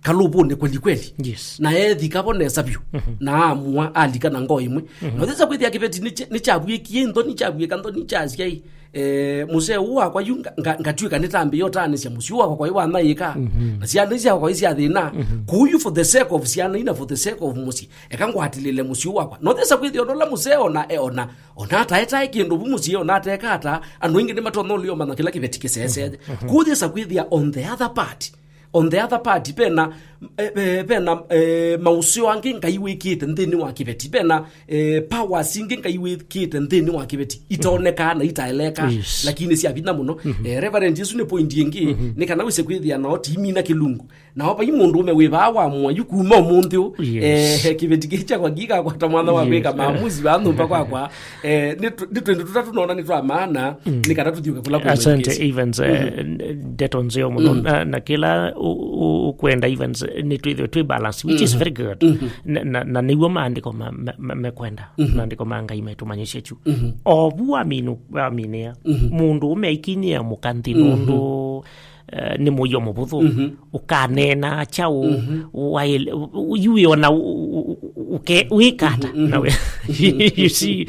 kalũvũnĩ kweli kweli. Yes. Na eethika vo nesa vyũ. Mhm. Na amua alika na ngoo ĩmwe. Mhm. Na ũthĩsa kwĩthĩa kĩveti nĩ kya-, nĩkyavuĩkie nthoni, kyavuĩka nthoni, kyasya, eh, mũsee ũũ wakwa yu nga-, nga-, ngatw'ĩka nĩtambĩĩa ũtaanĩsya mũsyĩ wakwa kwaĩ wanyaĩĩka. Mhm. Na syana isu syakwa kwaĩ sya thĩna. Mhm. Kũu yu for the sake of syana ina, for the sake of mũsyĩ, eka ngwatĩlĩle mũsyĩ wakwa. Na ũthĩsa kwĩthĩa ona ũla mũsee ona, e, ona, ona ataetae kĩndũ vu mũsyĩ, ona ateka ata, andũ aingĩ nĩmatonya ũlio manya kĩla kĩveti kĩseesete. Mhm. Mhm. Kũu ũthĩsa kwĩthĩa on the other part, on the other part, pena, eh, eh, pena, eh, maũseo angĩ Ngai wĩkĩte nthĩnĩ wa kĩveti, pena, eh, powers ingĩ Ngai wĩkĩte nthĩnĩ wa kĩveti, itonekaa na itaeleka, yes, lakini sya vinya mũno. Mhm. Eh, Reverend, ĩsu nĩ point ĩngĩ, mhm, nĩ kana wĩse kwĩthĩa nao tiimina kĩlungu. Nao vai mũndũ ũme wĩ vaa wa mwayu kuma ũmũnthĩ ũ, yes, eh, kĩveti kĩĩ kyakwa ngĩkakwata mwana wa, yes, kwĩka maamuzi vaa nyũmba kwakwa. Eh, nĩ tũ-, nĩ twĩndũ tũtatũ nona nĩ twa maana, mm, nĩ kana tũthiũke kũla kwĩ. Asante, Mwathĩkĩsi. Evans, eh, mhm, n-, ndeto nzeo mũno. Mhm. Na, na kĩla ũ-, ũ-, ũkwenda, Evans, nĩ twĩthĩwe twĩ balance, which is, mhm, very good. Mhm. Na, na, na nĩw'o maandĩko ma-, ma-, ma-, mekwenda. Mhm. Maandĩko ma Ngai metũmanyĩsya kyu. Mhm. O vu waminu-, waminĩa, mhm, mũndũ ũme aikinyĩa mũka nthĩ, mhm, nũndũ, eh, nĩ mũio mũvũthũ. Mhm. Ũkaneena kyaũ, mhm, waĩle, yu wĩona ũ-, ũ-, ũ-, ũke-, wĩka ata? Mhm, mhm. Na we-, you see?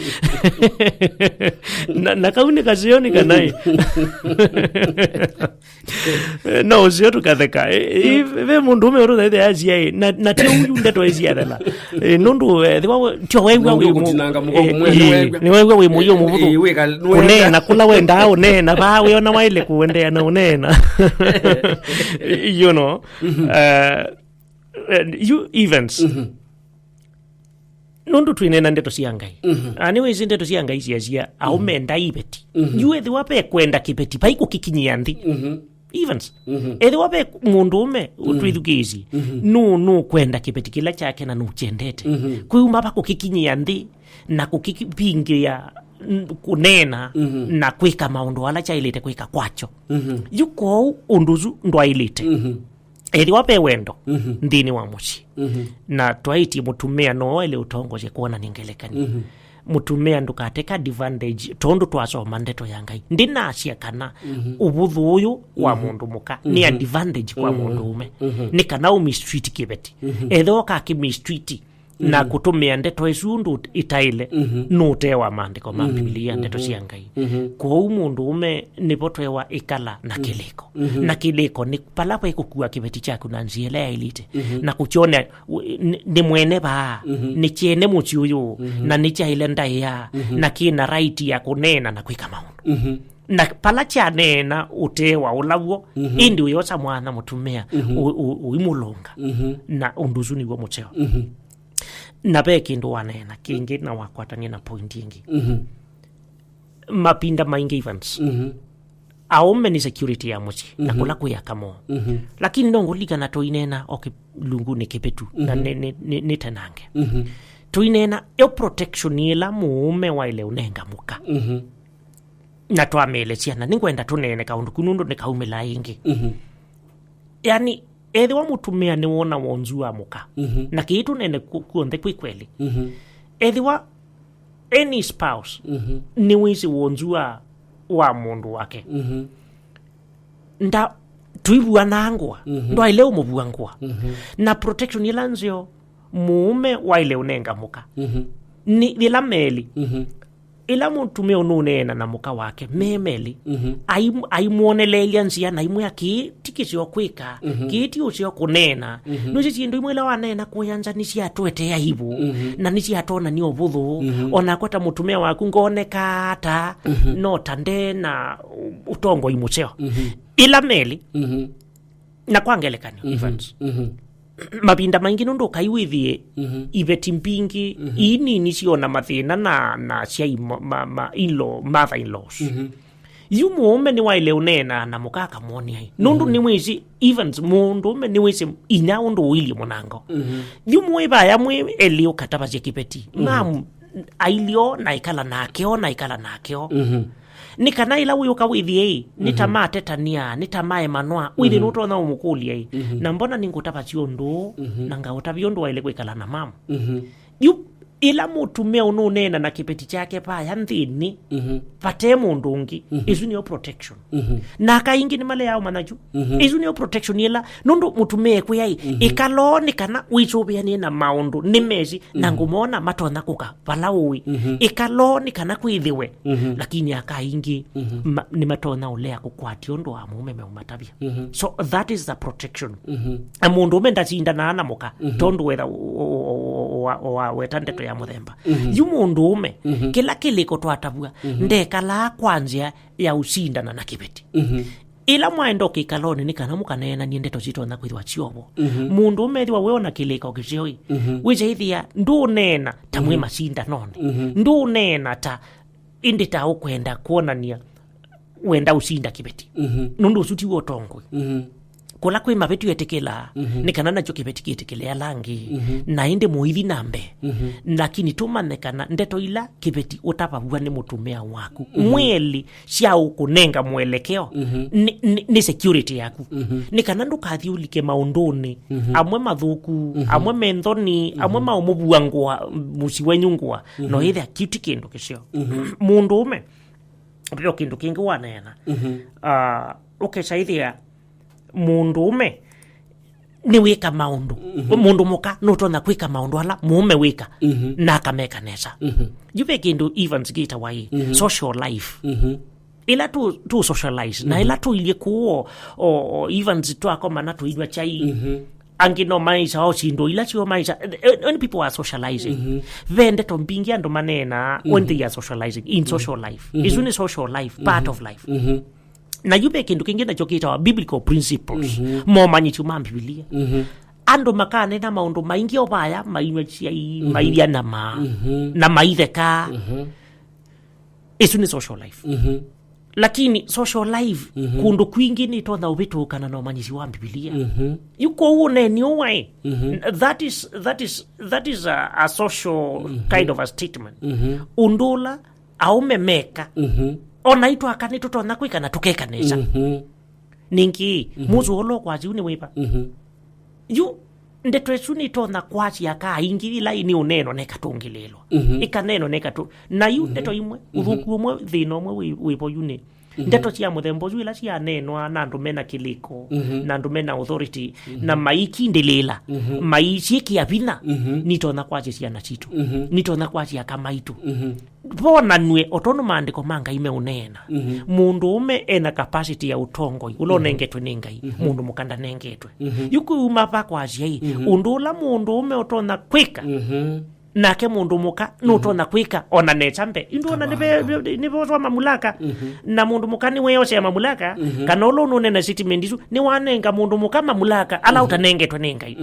Na, na kau nĩ kaseo nĩ kanaĩ. No ũseo tũkatheka. Ĩ, ĩ, ve mũndũ ũme ũtũthaithe asia ĩ, na, na ti ũyu ndeto ĩsiathela. Ĩ, nũndũ, eh, thiwa we-, tio wew'a wĩ mũ-, nĩwew'a wĩ mũio mũvũthũ. Ĩ, wĩka, nĩwenda. Kũneena kũla wendaa ũneena, vaa wĩona waĩle kũendeea na ũneena. You know, mhm, eh, eh, you, Evans. Mhm. Nũndũ twĩneena ndeto sya Ngai. Mhm. Ah, nĩwĩsĩ ndeto sya Ngai syasya, aũme, mhm, endai iveti. Mhm. Yu ethĩwa ve kwenda kĩveti, vai kũkĩkinyĩa nthĩ. Mhm. Evans, mhm, ethĩwa ve mũndũ ũme, mhm, ũtwĩthukĩĩsye, mhm, nũ-, nũkwenda kĩveti kĩla kyake na nũkyendete. Mhm. Kwĩuma va kũkĩkinyĩa nthĩ na kũkĩvingĩa, n-, kũneena, mhm, na kwĩka maũndũ ala kyaĩlĩte kwĩka kwakyo. Mhm. Yu kwoou ũndũ ũsu ndwaĩlĩte. Mhm. Ethĩwa ve wendo, mhm, nthĩnĩ wa mũsyĩ, mhm, na twaĩtye mũtumĩa no ele ũtongosye kwonany'a ngelekany'o. Mhm. Mũtumĩa ndũkateka advantage, tondũ twasoma ndeto ya Ngai. Ndĩnasya kana, mhm, ũvũthũ ũyũ wa, mhm, mũndũ mũka nĩ, mhm, advantage kwa, mhm, mũndũ ũme. Mhm. Nĩ kana ũmistreat kĩveti. Mhm. Ethĩwa ũkakĩmistreat, na, mhm, kũtũmĩa ndeto ĩsu ũndũ ĩtaĩle, mhm, nũtewa maandĩko ma, mhm, Biblia, ndeto, mhm, sya Ngai. Mhm. Kwoou mũndũ ũme nĩvo twewa ĩkala na, mhm, kĩlĩko. Mhm. Na kĩlĩko nĩ pala ve kũkua kĩveti kyaku na nzĩa ĩla yaĩlĩte. Mhm. Na kũkyonea, w-, nĩ, nĩ mwene vaa, mhm, nĩ kyene mũsyĩ ũyũ, mhm, na nĩ kyaĩle ndaĩa, mhm, na kĩna right ya kũneena na kwĩka maũndũ. Mhm. Na pala kyaneena ũtewa ũla w'o, mhm, ĩndĩ ũyosa mwana mũtumĩa, mhm, ũ-, ũ-, ũimũlũnga. Mhm. Na ũndũ ũsu nĩw'o mũseo. Mhm. Na ve kĩndũ waneena kĩngĩ na wakwatany'a na point ĩngĩ. Mhm. Mavinda maingĩ, Evans, mhm, aũme nĩ security ya mũsyĩ, na, mhm, kũla kwĩ aka moo. Mhm. Lakini no ngũlilikana tũineena o kĩlungunĩ kĩvĩtu, na, mhm, nĩ, nĩ, nĩ, nĩtenange. Mhm. Tũineena yo protection ĩla mũũme waĩle ũnenga mũka. Mhm. Na twamĩelesya, na nĩngwenda tũneene kaũndũ kau nũndũ nĩkaumĩlaa ĩngĩ. Mhm. Yani, ethĩwa mũtumĩa nĩwona wonzu wa mũka, mhm, na kĩĩ tũneene ku-, kuonthe kwĩ kweli. Mhm. Ethĩwa any spouse, mhm, nĩwĩsĩ wonzu wa, wa mũndũ wake. Mhm. Nda-, tũivuanaa ngũa. Mhm. Ndwaĩle ũmũvua ngũa. Mhm. Na protection ĩla nzeo mũũme waĩle ũnenga mũka, mhm, nĩ yĩla melĩ. Mhm. Ĩla mũtumĩa ũnũneena na mũka wake me melĩ, mhm, ai-, aimwoneleelya nzĩa na aimwĩa kĩĩ ti kĩseo kwĩka, mhm, kĩĩ ti ũseo kũneena. Mhm. Nũsĩ syĩndũ imwe ila waneena kũyanza nĩsyatũetee aivu, mhm, na nĩsyatonania ũvũthũ. Mhm. O nakwa ta mũtumĩa waku ngonekaa ata, mhm, no ta nde na ũtongoi mũseo. Mhm. Ĩla melĩ, mhm, na kwa ngelekany'o, mhm, Evans, mhm, mavinda maingĩ nũndũ ũkai wĩthĩe, mhm, iveti mbingĩ, mhm, ii nini syona mathĩna na, na asyai ma, ma, ma in-law, mother-in-laws. Mhm. Yu mũũme nĩwaĩle ũneena na mũka akamwony'a ĩ. Nũndũ, mhm, nĩwĩsĩ, Evans, mũndũũme nĩwĩsĩ inya ũndũ ũilyĩ mũnango. Mhm. Yu mwĩ vaya mwĩ elĩ ũkatavasya kĩveti. Mhm. Mam, ailyĩ o na ĩkala nake o na ĩkala nake o. Mhm. Nĩ kana ĩla wĩũka wĩthĩe ĩ, nĩ ta matetania, nĩ ta maemanwa, wĩthĩ nũtonya ũmũkũlya ĩ, "Na mbona nĩngũtavasya ũndũ ũũ, na ngaũtavya ũndũ waĩle kwĩkala na mama?" Yu, ĩla mũtumĩa ũnũneena na kĩveti kyake vaya nthĩnĩ, vate mũndũ ũngĩ, ĩsu nĩyo protection. Na aka aingĩ nĩmaleaa ũmanya kyu. Ĩsu nĩyo protection ĩla, nũndũ mũtumĩa ekwĩa ĩ, "Ĩkaloo nĩ kana wĩsũvĩanĩe na maũndũ nĩmesĩ, na ngũmona matonya kũka vala ũĩ." Ĩkaloo nĩ kana kwĩthĩwe, lakini aka aingĩ ma- nĩmatonya ũlea kũkwatya ũndũ wa mũũme meũmatavya. So that is the protection. Na mũndũũme ndasindanaa na mũka, tondũ wetha waweta ndeto ya mũthemba. Yu mũndũũme, kĩla kĩlĩko twatavw'a, ndekalaa kwa nzĩa ya ũsindana na kĩveti. Ĩla mwaenda ũkĩkalonĩ nĩ kana mũkaneenanie ndeto syĩtonya kwĩthĩwa syovo. Mũndũũme ethĩwa we ona kĩlĩko kĩseo ĩ, wĩsaĩthĩa ndũneena ta mwĩ masindanonĩ. Ndũneena ta ĩndĩ ta ũkwenda kwonania wenda ũsinda kĩveti. Nũndũ ũsu tiw'o ũtongoi. Kũla kwĩ mavĩtyo etĩkĩlaa, nĩ kana nakyo kĩveti kĩtĩkĩle ala angĩ. Na ĩndĩ mũithi na mbee. Lakini tũmanye kana ndeto ila kĩveti ũtavaw'a nĩ mũtumĩa waku, mwĩlĩ sya ũkũnenga mwelekeo, nĩ, nĩ, nĩ security yaku. Nĩ kana ndũkathi ũlike maũndũnĩ, amwe mathũku, amwe menthoni, amwe maũmũvua ngũa, mũsi wenyu ngũa, no ĩthĩa kĩu ti kĩndũ kĩseo. Mũndũũme, ve kĩndũ kĩngĩ waneena. Ah, ũkesaĩthĩa mũndũũme nĩwĩka maũndũ. Mũndũ mũka nũtonya kwĩka maũndũ ala mũũme wĩka, na akameka nesa. Yu ve kĩndũ Evans kĩtawa ĩ, social life. Ĩla tũ, tũ socialize, na ĩla tũilyĩ kũũ, o, o, Evans twakomana tũinwa chai, angĩ no maisa o syĩndũ ila syo maisa. Eh, when people are socializing, ve ndeto mbingĩ andũ maneenaa when they are socializing in social life. Isu nĩ social life, part of life. Na yu ve kĩndũ kĩngĩ nakyo kĩtawa biblical principles, momanyĩsyo ma Mbivilia. Andũ makanena maũndũ maingĩ o vaya, mainyw'a chai, mailya nyama, na maitheka. Isu nĩ social life. Lakini social life, kũndũ kwingĩ nĩtonya ũvĩtũkana na ũmanyĩsyo wa Mbivilia. Yu kwoou ũneeni ũũ waĩ, that is, that is, that is a, a social kind of a statement. Ũndũ ũla aũme meka, o naitũ aka nĩtũtonya kwĩka na tũkeka nesa. Ningĩ, mũsũũlo kwasya ũu nĩ wĩva? Yu, ndeto ĩsu nĩtonya kwasya aka aingĩ ila nĩ ũneeno na ĩkatũngĩlĩĩlwa. Ĩkaneeno na ĩkatũ-, na yu ndeto imwe, ũthũku ũmwe, thĩna ũmwe wĩ, wĩvo yu nĩ ndeto sya mũthemba ũsu ila syaneenwa na andũ mena kĩlĩko, na andũ mena authority, na maikindĩlĩĩla, maisyĩkĩa vinya, nitonya kwasya syana sitũ, nitonya kwasya aka maitũ. Vonanw'e o tondũ maandĩko ma Ngai meũneena. Mũndũũme ena capacity ya ũtongoi, ũla ũnengetwe nĩ Ngai, mũndũ mũka ndanengetwe. Yu kũuma va kwasya ĩ, ũndũ ũla mũndũũme ũtonya kwĩka, nake mũndũ mũka nũtonya kwĩka ona nesa mbee. Ĩndĩ ona nĩve-, nĩvoswa mamulaka, na mũndũ mũka nĩweosea mamulaka, kana ũla ũnũnena statement isu, nĩwanenga mũndũ mũka mamulaka ala ũtanengetwe nĩ Ngai.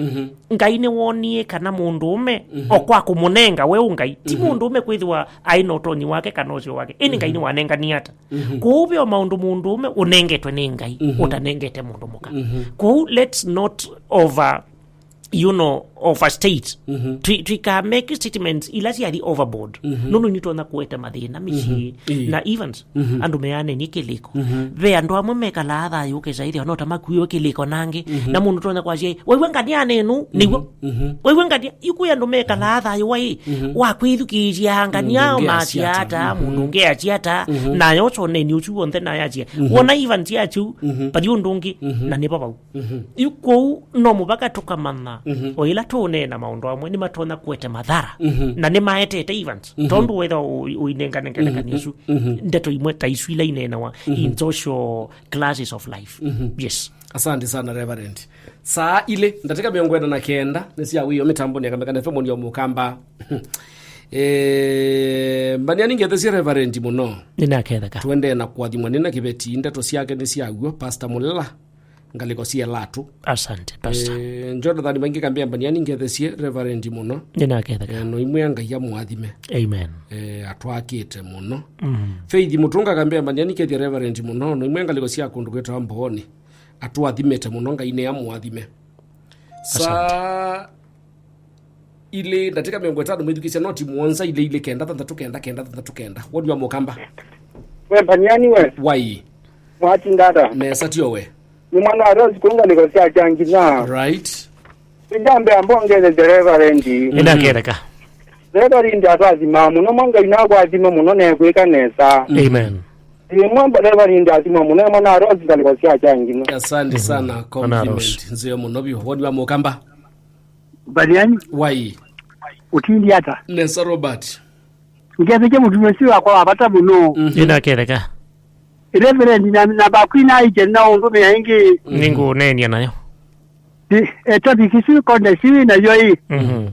Ngai nĩwonie kana mũndũũme o kwa kũmũnenga we ũ Ngai, ti mũndũũme kwĩthĩwa aĩ na ũtonyi wake kana ũseo wake, ĩndĩ Ngai nĩwanenganie ata. Kwoou ve o maũndũ mũndũũme ũnengetwe nĩ Ngai, ũtanengete mũndũ mũka. Kwoou let's not over, you know, overstate. Twi-, twika make statements ila syathi overboard. Nũndũ nĩtonya kũete mathĩna mĩsyĩ. Na Evans, andũ meanenie kĩlĩko. Ve andũ amwe mekalaa thayũ ũkesaĩthĩa no ta makuĩwe kĩlĩko nangĩ. Na mũndũ tonya kwasya, "Waigua ngania nenu, nĩw'o." Waigua ngania, yu kwĩ andũ mekalaa thayũ waĩ, wa kwĩthukĩĩsya ngania ao masya ata, mũndũ ũngĩ asya ata, nayo ũsoneni ũsu w'onthe nayo asya. Wona Evans asya ũu, vathi ũndũ ũngĩ, na nĩvo vau. Yu kũu no mũvaka tũkamanya, o ĩla tũũneena maũndũ amwe, nĩmatonya kũete mathara, na nĩmaetete Evans, tondũ wetha ũ-, ũinenganenganekania ũsu, ndeto imwe ta isu ila ineenawa in social classes of life. Yes. Asante sana, Reverend. Saa ilĩ, ndatĩka mĩongo ĩna na kenda, nĩ sya wĩo mĩtamboni ya Kamekana F M nĩ o Mũkamba. Eh, mbania nĩngethesie Reverend mũno. Nĩnaketheka. Tũendee na kũathimwa nĩ na kĩveti, ndeto syake nĩ sya w'o, Pastor Mũlela, ngalĩko sya Ĩlatũ. Asante, Pastor. Eh, Jonathan Maingi kambĩa mbania nĩngethesie Reverend mũno. Nĩnaketheka. Eh, no imwe Ngai amũathime. Amen. Eh, atwakĩte mũno. Faith Mũtũnga kambĩa mbania nĩkethie Reverend mũno, no imwe ngalĩko sya kũndũ kwĩtawa Mbooni. Atũathimĩte mũno, Ngai nĩ amũathime. Asante. Saa ilĩ ndatĩka mĩongo ĩtano mwĩthukĩsya noti mũonza ilĩ ilĩ kenda thanthatũ kenda kenda thanthatũ kenda. Woni wa Mũkamba. We Mbaniani we. Wai. Mwati ndata. Nesa tio we. Nĩ mwana wa Rose kũu ngalĩko sya Kyangitha. Right. Nĩndambĩa mbongethe Reverend. Nĩndakereka. Reverend atwathimaa mũno, mwa Ngai nakwathime mũno na ekwĩka nesa. Amen. Ĩmwe Reverend athimwa mũno, mwana wa Rose ngalĩko sya Kyangitha. Asante sana, mwana wa Rose. Compliment nzeo mũno vyũ. Woni wa mũkamba? Mbaniani. Wai. Ũtindi ata? Nesa Robert. Ngetheke mũtumia ũcio wakwa wa vata mũno. Mhm. Nĩndakereka. Reverend na, na bakwina aike na ũndũ mĩa ingĩ. Nĩngũneenia nayo. Ti, eh, topic isu, context isu nayo ĩ. Mhm.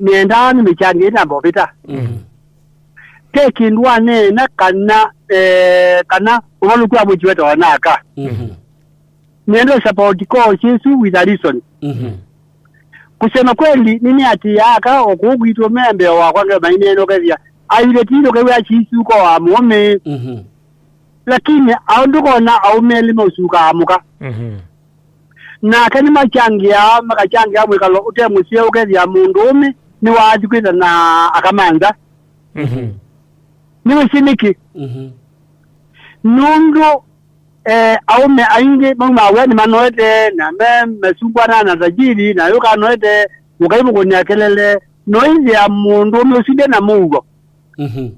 Nĩendaa nĩmĩkyange ĩna mbovĩta. Mhm. Te kĩndũ aneena kana, eh, kana ũvalũku wa mũici wetawa naka. Mhm. Nĩenda support cause isu with a reason. Mhm. Kusema kweli, nĩnĩatĩĩa aka o kũu kwitũ me mbeo wakwa nge maineenokethya. Aile ti ndũkew'a chisu ko wa mũũme. Mhm. Lakini au ndũkona aũme elĩ mausukaa mũka. Mhm. Nake nĩmachangĩaa, makachangĩa mwĩkalo ũte mũseo ũkethĩa mũndũũme nĩwaathi kwĩtha na akamantha. Mhm. Nĩwĩsĩ nĩkĩ? Mhm. Nũndũ eh, aũme aingĩ maumaa wĩa nĩmanoete, na me masumbwana na tajiri, na yũkanoete, mũkai mũkũnĩa kelele, noĩthĩa mũndũũme ũsu nde na mũuo. Mhm.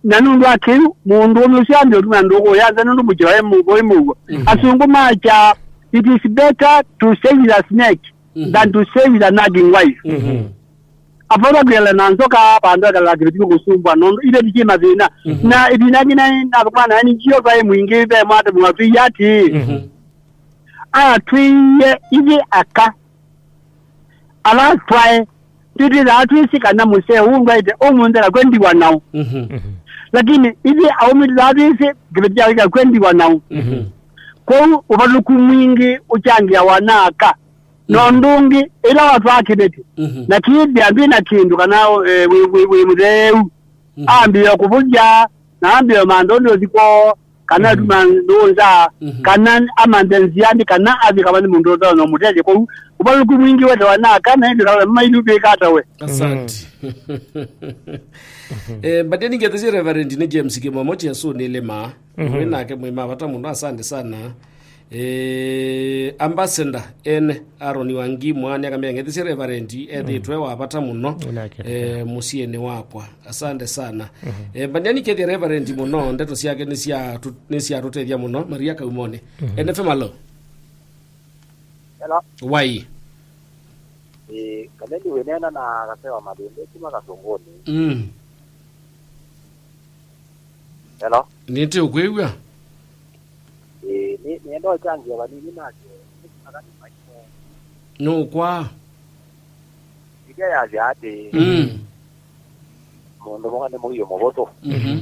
Na nũndũ wa kĩu, mũndũũme ũsu ambĩa ũtuma ndũkũ ya nza nũndũ mũkĩwa wĩ mũuo. Mhm. Asũngũ makya, "It is better to stay with a snake than to stay with a nagging wife." Mhm. Apolo kwĩela na nzoka, vandũ ekala kĩvĩtiko kũsumbwa, nũndũ ithe tikĩ mathĩna. Mhm. Na ĩvinda ngĩ naĩ nathũkũma na N G O twaĩ mwingĩ, ve mwate mwatwĩie atĩ, mhm, atwĩie ithyĩ aka ala twaĩ, nĩtwĩthaa twĩsĩ kana mũseo ũũ ndwaĩte ũmũnthela kwendiwa nao. Mhm. Mhm. Lakini ithyĩ aũme twĩthaa twĩsĩ kĩveti kya kwendiwa nao. Mhm. Kwoou ũvalũku mwingĩ ũkyangĩawa na aka. Na ũndũ ũngĩ, ĩla watwaa kĩveti, mhm, na kĩĩthĩa ndwĩ na kĩndũ, kana, eh, wĩ, wĩ, wĩ mũtheeu, mhm, ambĩĩa kũvũthya, na ambĩĩa mantha ũndũ ũthi kwoo, kana, mhm, atuma ndũũ nza, mhm, kana amanthe nzianĩ, kana athi kavani mũndũ ũtonya ũmũtethya. Kwoou, ũvalũku mwingĩ wetawa na aka, na ĩndĩ kana mailu twĩka ata we? Asante. Eh, but ningethesye Reverend nĩ James Kĩmomo kyesu nĩ lĩma. Mhm. Mwĩ nake mwĩ ma vata mũno, asante sana. Eh, Ambassador N Aaron Wangi mwana akamenya ngethesye Reverend ethĩtwe, mm, wa vata mũno. Nake. Eh, mũsyĩnĩ wakwa. Asante sana. Mhm. Eh, Mbaniani kethia Reverend mũno, ndeto syake nĩ sya tu-, nĩ sya tũtethya mũno. Maria Kaumoni. Mhm. N F M alo. Hello. Wai. Eh, Kalendi wĩneena na Kasewa Mathĩndĩ kuma Kasũngũnĩ. Mm. Hello. Nĩtĩ ũkwĩw'a? Ĩĩ, nĩ, nĩenda ũkyangĩa vanini nake. Nĩkũnaga nĩ maitho. Nũkwa. Biblia yasya atĩ, mm, mũndũ mũka nĩ mũio mũvũthũ. Mhm.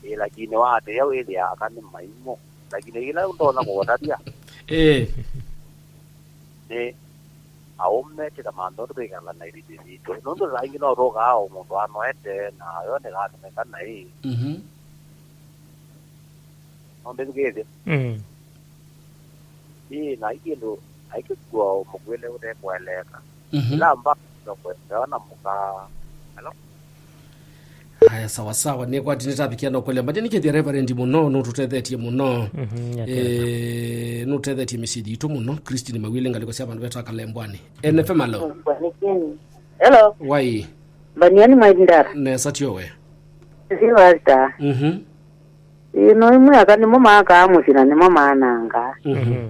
Ĩĩ, lakini waatĩĩa wĩthĩa aka nĩ maimũ. Lakini ĩla ndonya kũũtavya, ĩĩ, nĩ aũme tĩka mantha ũndũ twĩkala na iliti sitũ. Nũndũ saa ingĩ no tũkaa o mũndũ anoete, na yo ndĩkatũmĩka naĩ. Mhm. Nũndĩthukĩĩsye. Mm. Ĩĩ, na ai kĩndũ, ai kĩkua mũkwĩle ũtekũeleeka. Mhm. Ĩla mba kũelewa na mũka. Hello? Aya, sawa sawa, nĩkwati nĩtavikia no kwelea. Mbati nĩkethia Reverend mũno, nũtũtethetye mũno. Mhm, nĩatetha. Eh, nũtethetye mĩsyĩ yitũ mũno. Christine Mawili, ngalĩko sya vandũ vetwa Kalembwani. N F M alo. Hello. Wai. Mbaniani Maindara. Nesa tio we. Si wasta. Mhm. Ĩno ĩmwe aka nĩmo maakaa mũsyĩ na nĩmo maanangaa. Mhm.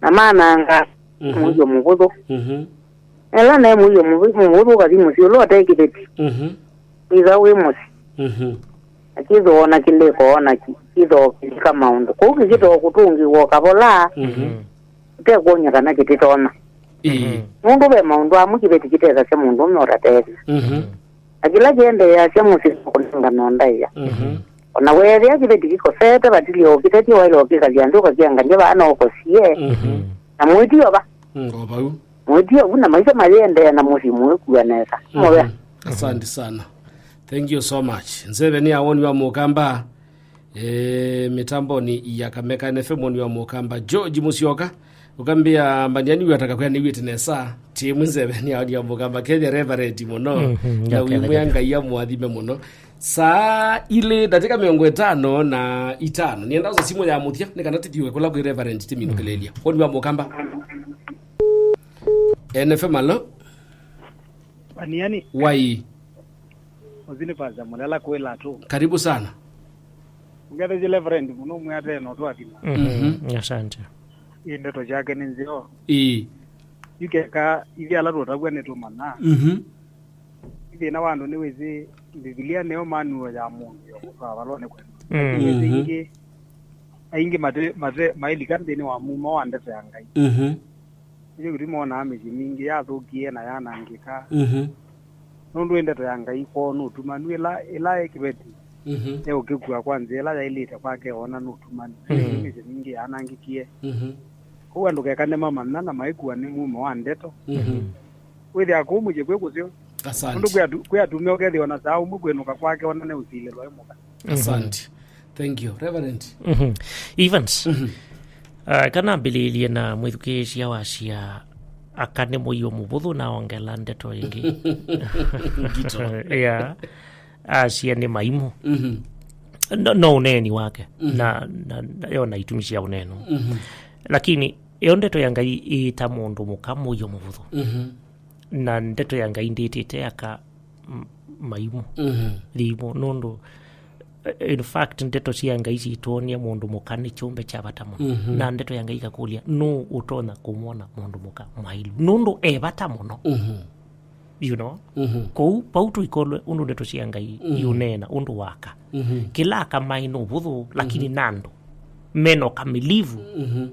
Na maananga, mhm, mũio mũvũthũ. Mhm. Ela naĩ mũio mũvũ-, mũvũthũ ũkathi mũsyĩ ũla ũte kĩveti. Mhm. Wĩtha wĩ mũsyĩ. Mhm. Na kĩthoo na kĩlĩko na ki-, kĩthoo kĩlika maũndũ. Kũu kĩkĩtoo kũtũngĩwa ũkavola, mhm, ũtekwony'a kana kĩtĩtonya. Ĩĩ. Nũndũ ve maũndũ amwe kĩveti kĩtethasya mũndũũme ũtatethya. Mhm. Na kĩla kĩendeeasya mũsyĩ no kũnengana ndaĩa. Mhm. O na weethĩa kĩveti kĩkosete, vatilyĩ o kĩtetye, waĩle o kĩkalya nthĩ ũkakĩangalya vaa no ũkosie. Mhm. Na mũĩtio va? Mm, o vau. Mũĩtio vu na maisha mayĩendeea na mũsyĩ mũĩkua nesa. Mhm. Mũvea. Asante sana. Thank you so much. Nzeve nĩ awoni wa mũkamba. Eh, mitamboni ya Kameka N F M, mwoni wa mũkamba George Musyoka. Ũkambĩa Mbaniani wĩataka kwĩa nĩw'ĩte nesa. Timu nzeve nĩ awoni wa mũkamba. Kethia Reverend mũno. Mhm, na wĩmwĩa Ngai amũathime mũno. Saa ilĩ ndatĩka mĩongo ĩtano na itano. Nĩenda osa simũ ya mũthya nĩ kana tĩthiwe kũla kwĩ Reverend tĩminũkĩlĩlya. Woni wa Mũkamba? N F M, alo? Aniani. Wai. Ũthi nĩ Pastor Mũlela kwĩla tu. Karibu sana. Ngetheje Reverend mũno, mwĩatee no twathima. Mhm. Asante. Ĩ ndeto syake nĩ nzeo. Ĩĩ. Yu keka ithyĩ ala tũtavw'a nĩtũmanya. Mhm. Thĩna wa andũ nĩwĩsĩ, Mbivilia nĩyo manual ya mũndũ yo kũtwaa valonĩ kwenda. Mhm. Lakini ĩsĩ ingĩ, aingĩ mate, mate, mailika nthĩnĩ wa mumo wa ndeto ya Ngai. Mhm. Nĩkyo kĩtumi wonaa mĩsyĩ mingĩ yathũkie na yanangĩka. Mhm. Nũndũ ĩ ndeto ya Ngai kwoo nũtumanu, ĩla, ĩla ĩ kĩveti, mhm, eũkĩkua kwa nzĩa ĩla yaĩlĩte kwake, oona nũtumanu. Mhm. Nĩkyo mĩsyĩ mingĩ yanangĩkie. Mhm. Kwoou andũ keka nĩmamanya na maĩkua nĩ mumo wa ndeto. Mhm. Wĩthĩa kũu mũsyĩ kwĩ kũseo. Asante. Nũndũ kwĩ atu-, kwĩ atumĩa ũkethĩwa na saa ũmwe kwĩnũka kwake ona nĩũsilĩlwa ĩ mũka. Mhm. Asante. Thank you. Reverend. Mhm. Evans. Mhm. Uh, kana ambĩlĩĩlye na mwĩthukĩĩsya wasya aka nĩ mũio mũvũthũ na ongela ndeto ĩngĩ. Ngito. Yeah. Asya nĩ maimũ. Mhm. No, no ũneeni wake. Mhm. Na, na, na yo na itumi sya ũneeno. Mhm. Lakini yo ndeto ya Ngai ĩĩta mũndũ mũka mũio mũvũthũ. Mhm. Na ndeto ya Ngai ndĩtĩte aka m-, maimũ. Mhm. Thimo, nũndũ, eh, in fact, ndeto sya Ngai sitwonia mũndũ mũka nĩ kyũmbe kya vata mũno. Mhm. Na ndeto ya Ngai ikakũlya, nũ ũtonya kũmwona mũndũ mũka mwailu? Nũndũ e vata mũno. Mhm. You know? Mhm. Kwoou, vau tũikolwe ũndũ ndeto sya Ngai, mhm, iũneena ũndũ waka. Mhm. Kĩla aka maĩ nĩ ũvũthũ, lakini, mhm, na andũ mena ũkamilivu, mhm,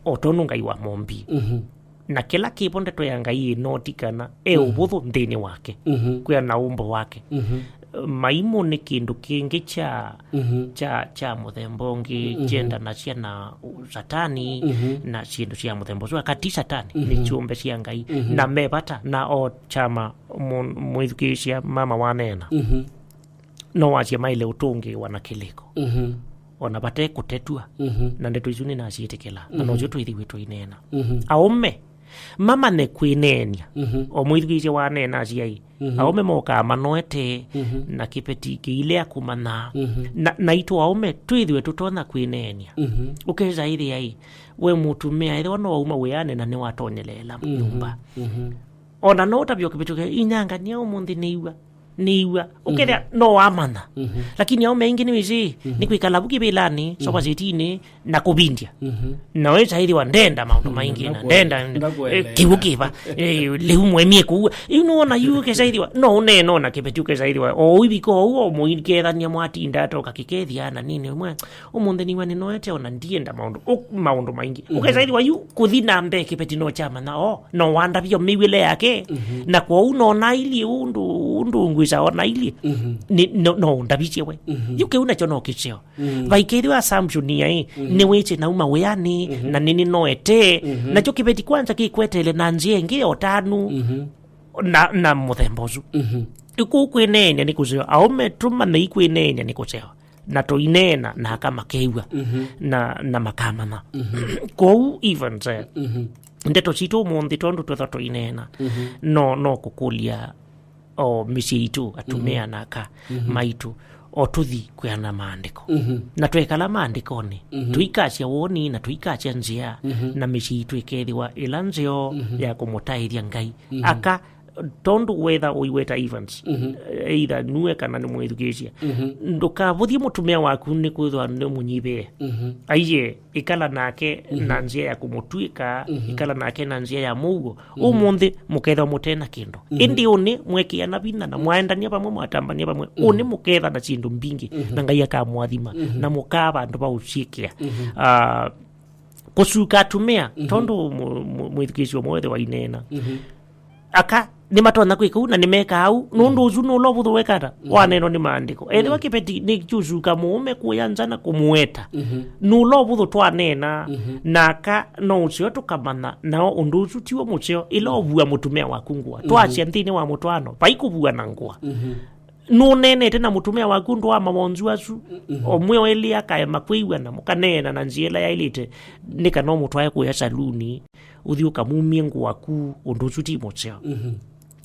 o tondũ Ngai wa mombi. Mhm. Na kĩla kĩvo ndeto ya Ngai ĩnoti kana e, mhm, ũvũthũ nthĩnĩ wake, mhm, kwĩa na ũmbo wake. Mhm. Maimũ nĩ kĩndũ kĩngĩ kya, mhm, kya, kya mũthemba ũngĩ, mhm, kyendanasya na Satani, mhm, na syĩndũ sya mũthemba ũsu. Aka ti Satani, nĩ, mhm, syũmbe sya Ngai, mhm, na me vata na o kyama mũ-, mwĩthukĩĩsya mama waneena. Mhm. No wasya maĩle ũtũngĩĩwa na kĩlĩko. Mhm. Ona vate kũtetw'a, mhm, na ndeto isu nĩnasyĩtĩkĩla, na, mhm, nosyo twĩthĩwe tũineena. Mhm. Aũme mamanye kwĩneenya. Mhm. O mwĩthukĩĩsya waneena asyai, mhm, aũme mokaa manoete, mhm, na kĩveti kĩilea kũmanya. Mhm. Na, naitũ aũme twĩthĩwe tũtonya kwĩneenya. Mhm. Ũkesa ĩthĩa ĩ, we mũtumĩa, ethĩwa no wauma wĩanĩ na nĩwatonyeleela, mhm, nyũmba. Mhm. Ona no ũtavya kĩveti ũke, inyangania ũmũnthĩ nĩiwa. Nĩiwa. Ũkethĩa, mhm, no wamanya. Mhm. Lakini aũme aingĩ nĩwĩsĩ, mhm, nĩ kwĩkala vu kĩvĩlanĩ, mhm, sofa setinĩ, na kũvindya. Mhm. Na wĩsa ĩthĩwa ndenda maũndũ, mhm, maingĩ, na ndenda, eh, kĩw'ũ kĩva, eh, lĩu mwemie kũua. Yu nĩwona yu ũkesa ĩthĩwa, no ũneena na kĩveti ũkesa ĩthĩwa, o ũivika o ũu, o mũikethania mwatinda atoka kĩkethia na nini, ũmwe, ũmũnthĩ nĩiwa nĩnoete ona ndienda maũndũ, ũ-, maũndũ maingĩ. Mhm. Ũkesa ĩthĩwa yu kũthi na mbee kĩveti no kyamanya, o, no wandavia mĩwĩle yake, mhm, na kwoou no nailyĩ ũndũ, ũndũ ngwĩsa o nailyĩ, mhm, nĩ, no, no ũndavisye we. Mhm. Yu kĩu nakyo no kĩseo. Mhm. Vaikethĩwa assumption ya ĩ, mhm, nĩwĩsĩ nauma wĩanĩ, mhm, na nĩnĩnoete, mhm, nakyo kĩveti kwanza kĩkwetele na nzĩa ĩngĩ ya ũtanu, mhm, na, na mũthemba ũsu. Mhm. Ĩkũu kwĩneenya nĩ kũseo. Aũme tũmanyei kwĩneenya nĩ kũseo. Na tũineena na aka makew'a, mhm, na, na makamanya. Mhm. Kwoou, Evans, eh, mhm, ndeto sitũ ũmũnthĩ tondũ twetha tũineena, mhm, no, no kũkũlya o mĩsyĩ itũ, atumĩa, mhm, na aka, mhm, maitũ, o tũthi kwĩana maandĩko. Mhm. Na twekala maandĩkonĩ, mhm, tũikasya woni na tũikasya nzĩa, mhm, na mĩsyĩ itũ ĩkethĩwa ĩla nzeo, mhm, ya kũmũtaĩthya Ngai. Mhm. Aka, tondũ wetha ũiweta Evans, mhm, either nue kana nĩ mwĩthukĩĩsya, mhm, ndũkavũthye mũtumĩa waku nĩ kwĩthwa nĩ mũnyivĩe. Mhm. Aiye, ĩkala nake, mhm, na nzĩa ya kũmũtw'ĩka, mhm, ĩkala nake na nzĩa ya mũuo. Mhm. Ũmũnthĩ mũkethwa mũte na kĩndũ. Mhm. Ĩndĩ ũnĩ mwekĩana vinya na mwaendania vamwe, mwatambania vamwe. Mhm. Ũnĩ mũketha na syĩndũ mbingĩ, mhm, na Ngai akamwathima, mhm, na mũkaa vandũ va ũsyĩkĩa. Mhm. Ah, kũsuka atumĩa, mhm, tondũ mũ-, mũ-, mwĩthukĩĩsyo mothe waineena. Mhm. Aka nĩmatonya kwĩka ũu na nĩmekaa ũu, nũndũ, mhm, ũsu nũla ũvũthũ wekata, mhm, waneenwa nĩ maandĩko. Ethĩwa, mhm, kĩveti nĩ kĩũsuka mũũme kũya nza na kũmũeta, mhm, nũla ũvũthũ twaneena, mhm, na aka no ũseo tũkamanya, nao ũndũ ũsu tiw'o mũseo, ĩla ũvua mũtumĩa waku ngũa. Mhm. Twasya nthĩnĩ wa mũtwaano, vai kũvua na ngũa. Mhm. Nũneenete na mũtumĩa waku ũndũ wa mawonzu asu, mhm, ũmwe o elĩ akaema kwĩw'a na mũkaneena na nzĩa ĩla yaĩlĩte, nĩ kana ũmũtwae kũya saluni, ũthi ũkamumie ngũa ku, ũndũ ũsu ti mũseo. Mhm.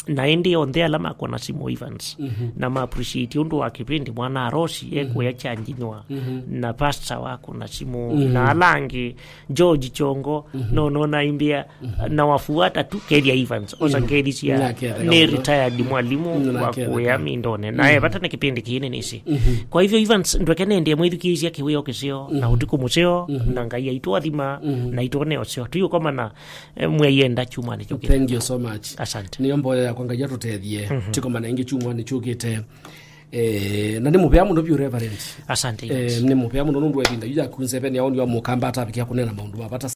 Na ĩndĩ onthe ala makũna simũ Evans, na ma appreciate ũndũ wa kĩvĩndĩ mwana Arosi ekũya kyanjinwa, na pastor wakũna simũ, na ala angĩ, George Chongo, no nona imbĩa, na wafuata tu Keria Evans, osa ngeli cia, nĩ retired mwalimu wa kũya mindone. Na e vata na kĩvĩndĩ kĩnene nĩsĩ. Kwa hivyo Evans, ndweke nende mwĩthukĩĩsya kĩwĩo kĩseo, na ũtukũ mũseo, na Ngai aitũ athima, na itone ũseo. Tũyũkomana, eh, mwei enda kyumwanĩ kyũkĩte. Thank you so much. Asante. Nĩyo mboya yakwa, Ngai atũtethie. Tũkomana ĩngĩ kyumwanĩ kyũkĩte. Eh, na nĩ mũvea mũno vyũ, Reverend. Asante, eh, Evans. Nĩ mũvea mũno nũndũ wa ĩvinda yu yaku nzeveni ya ũnĩ wa mũkamba atavikia kũneena maũndũ ma vata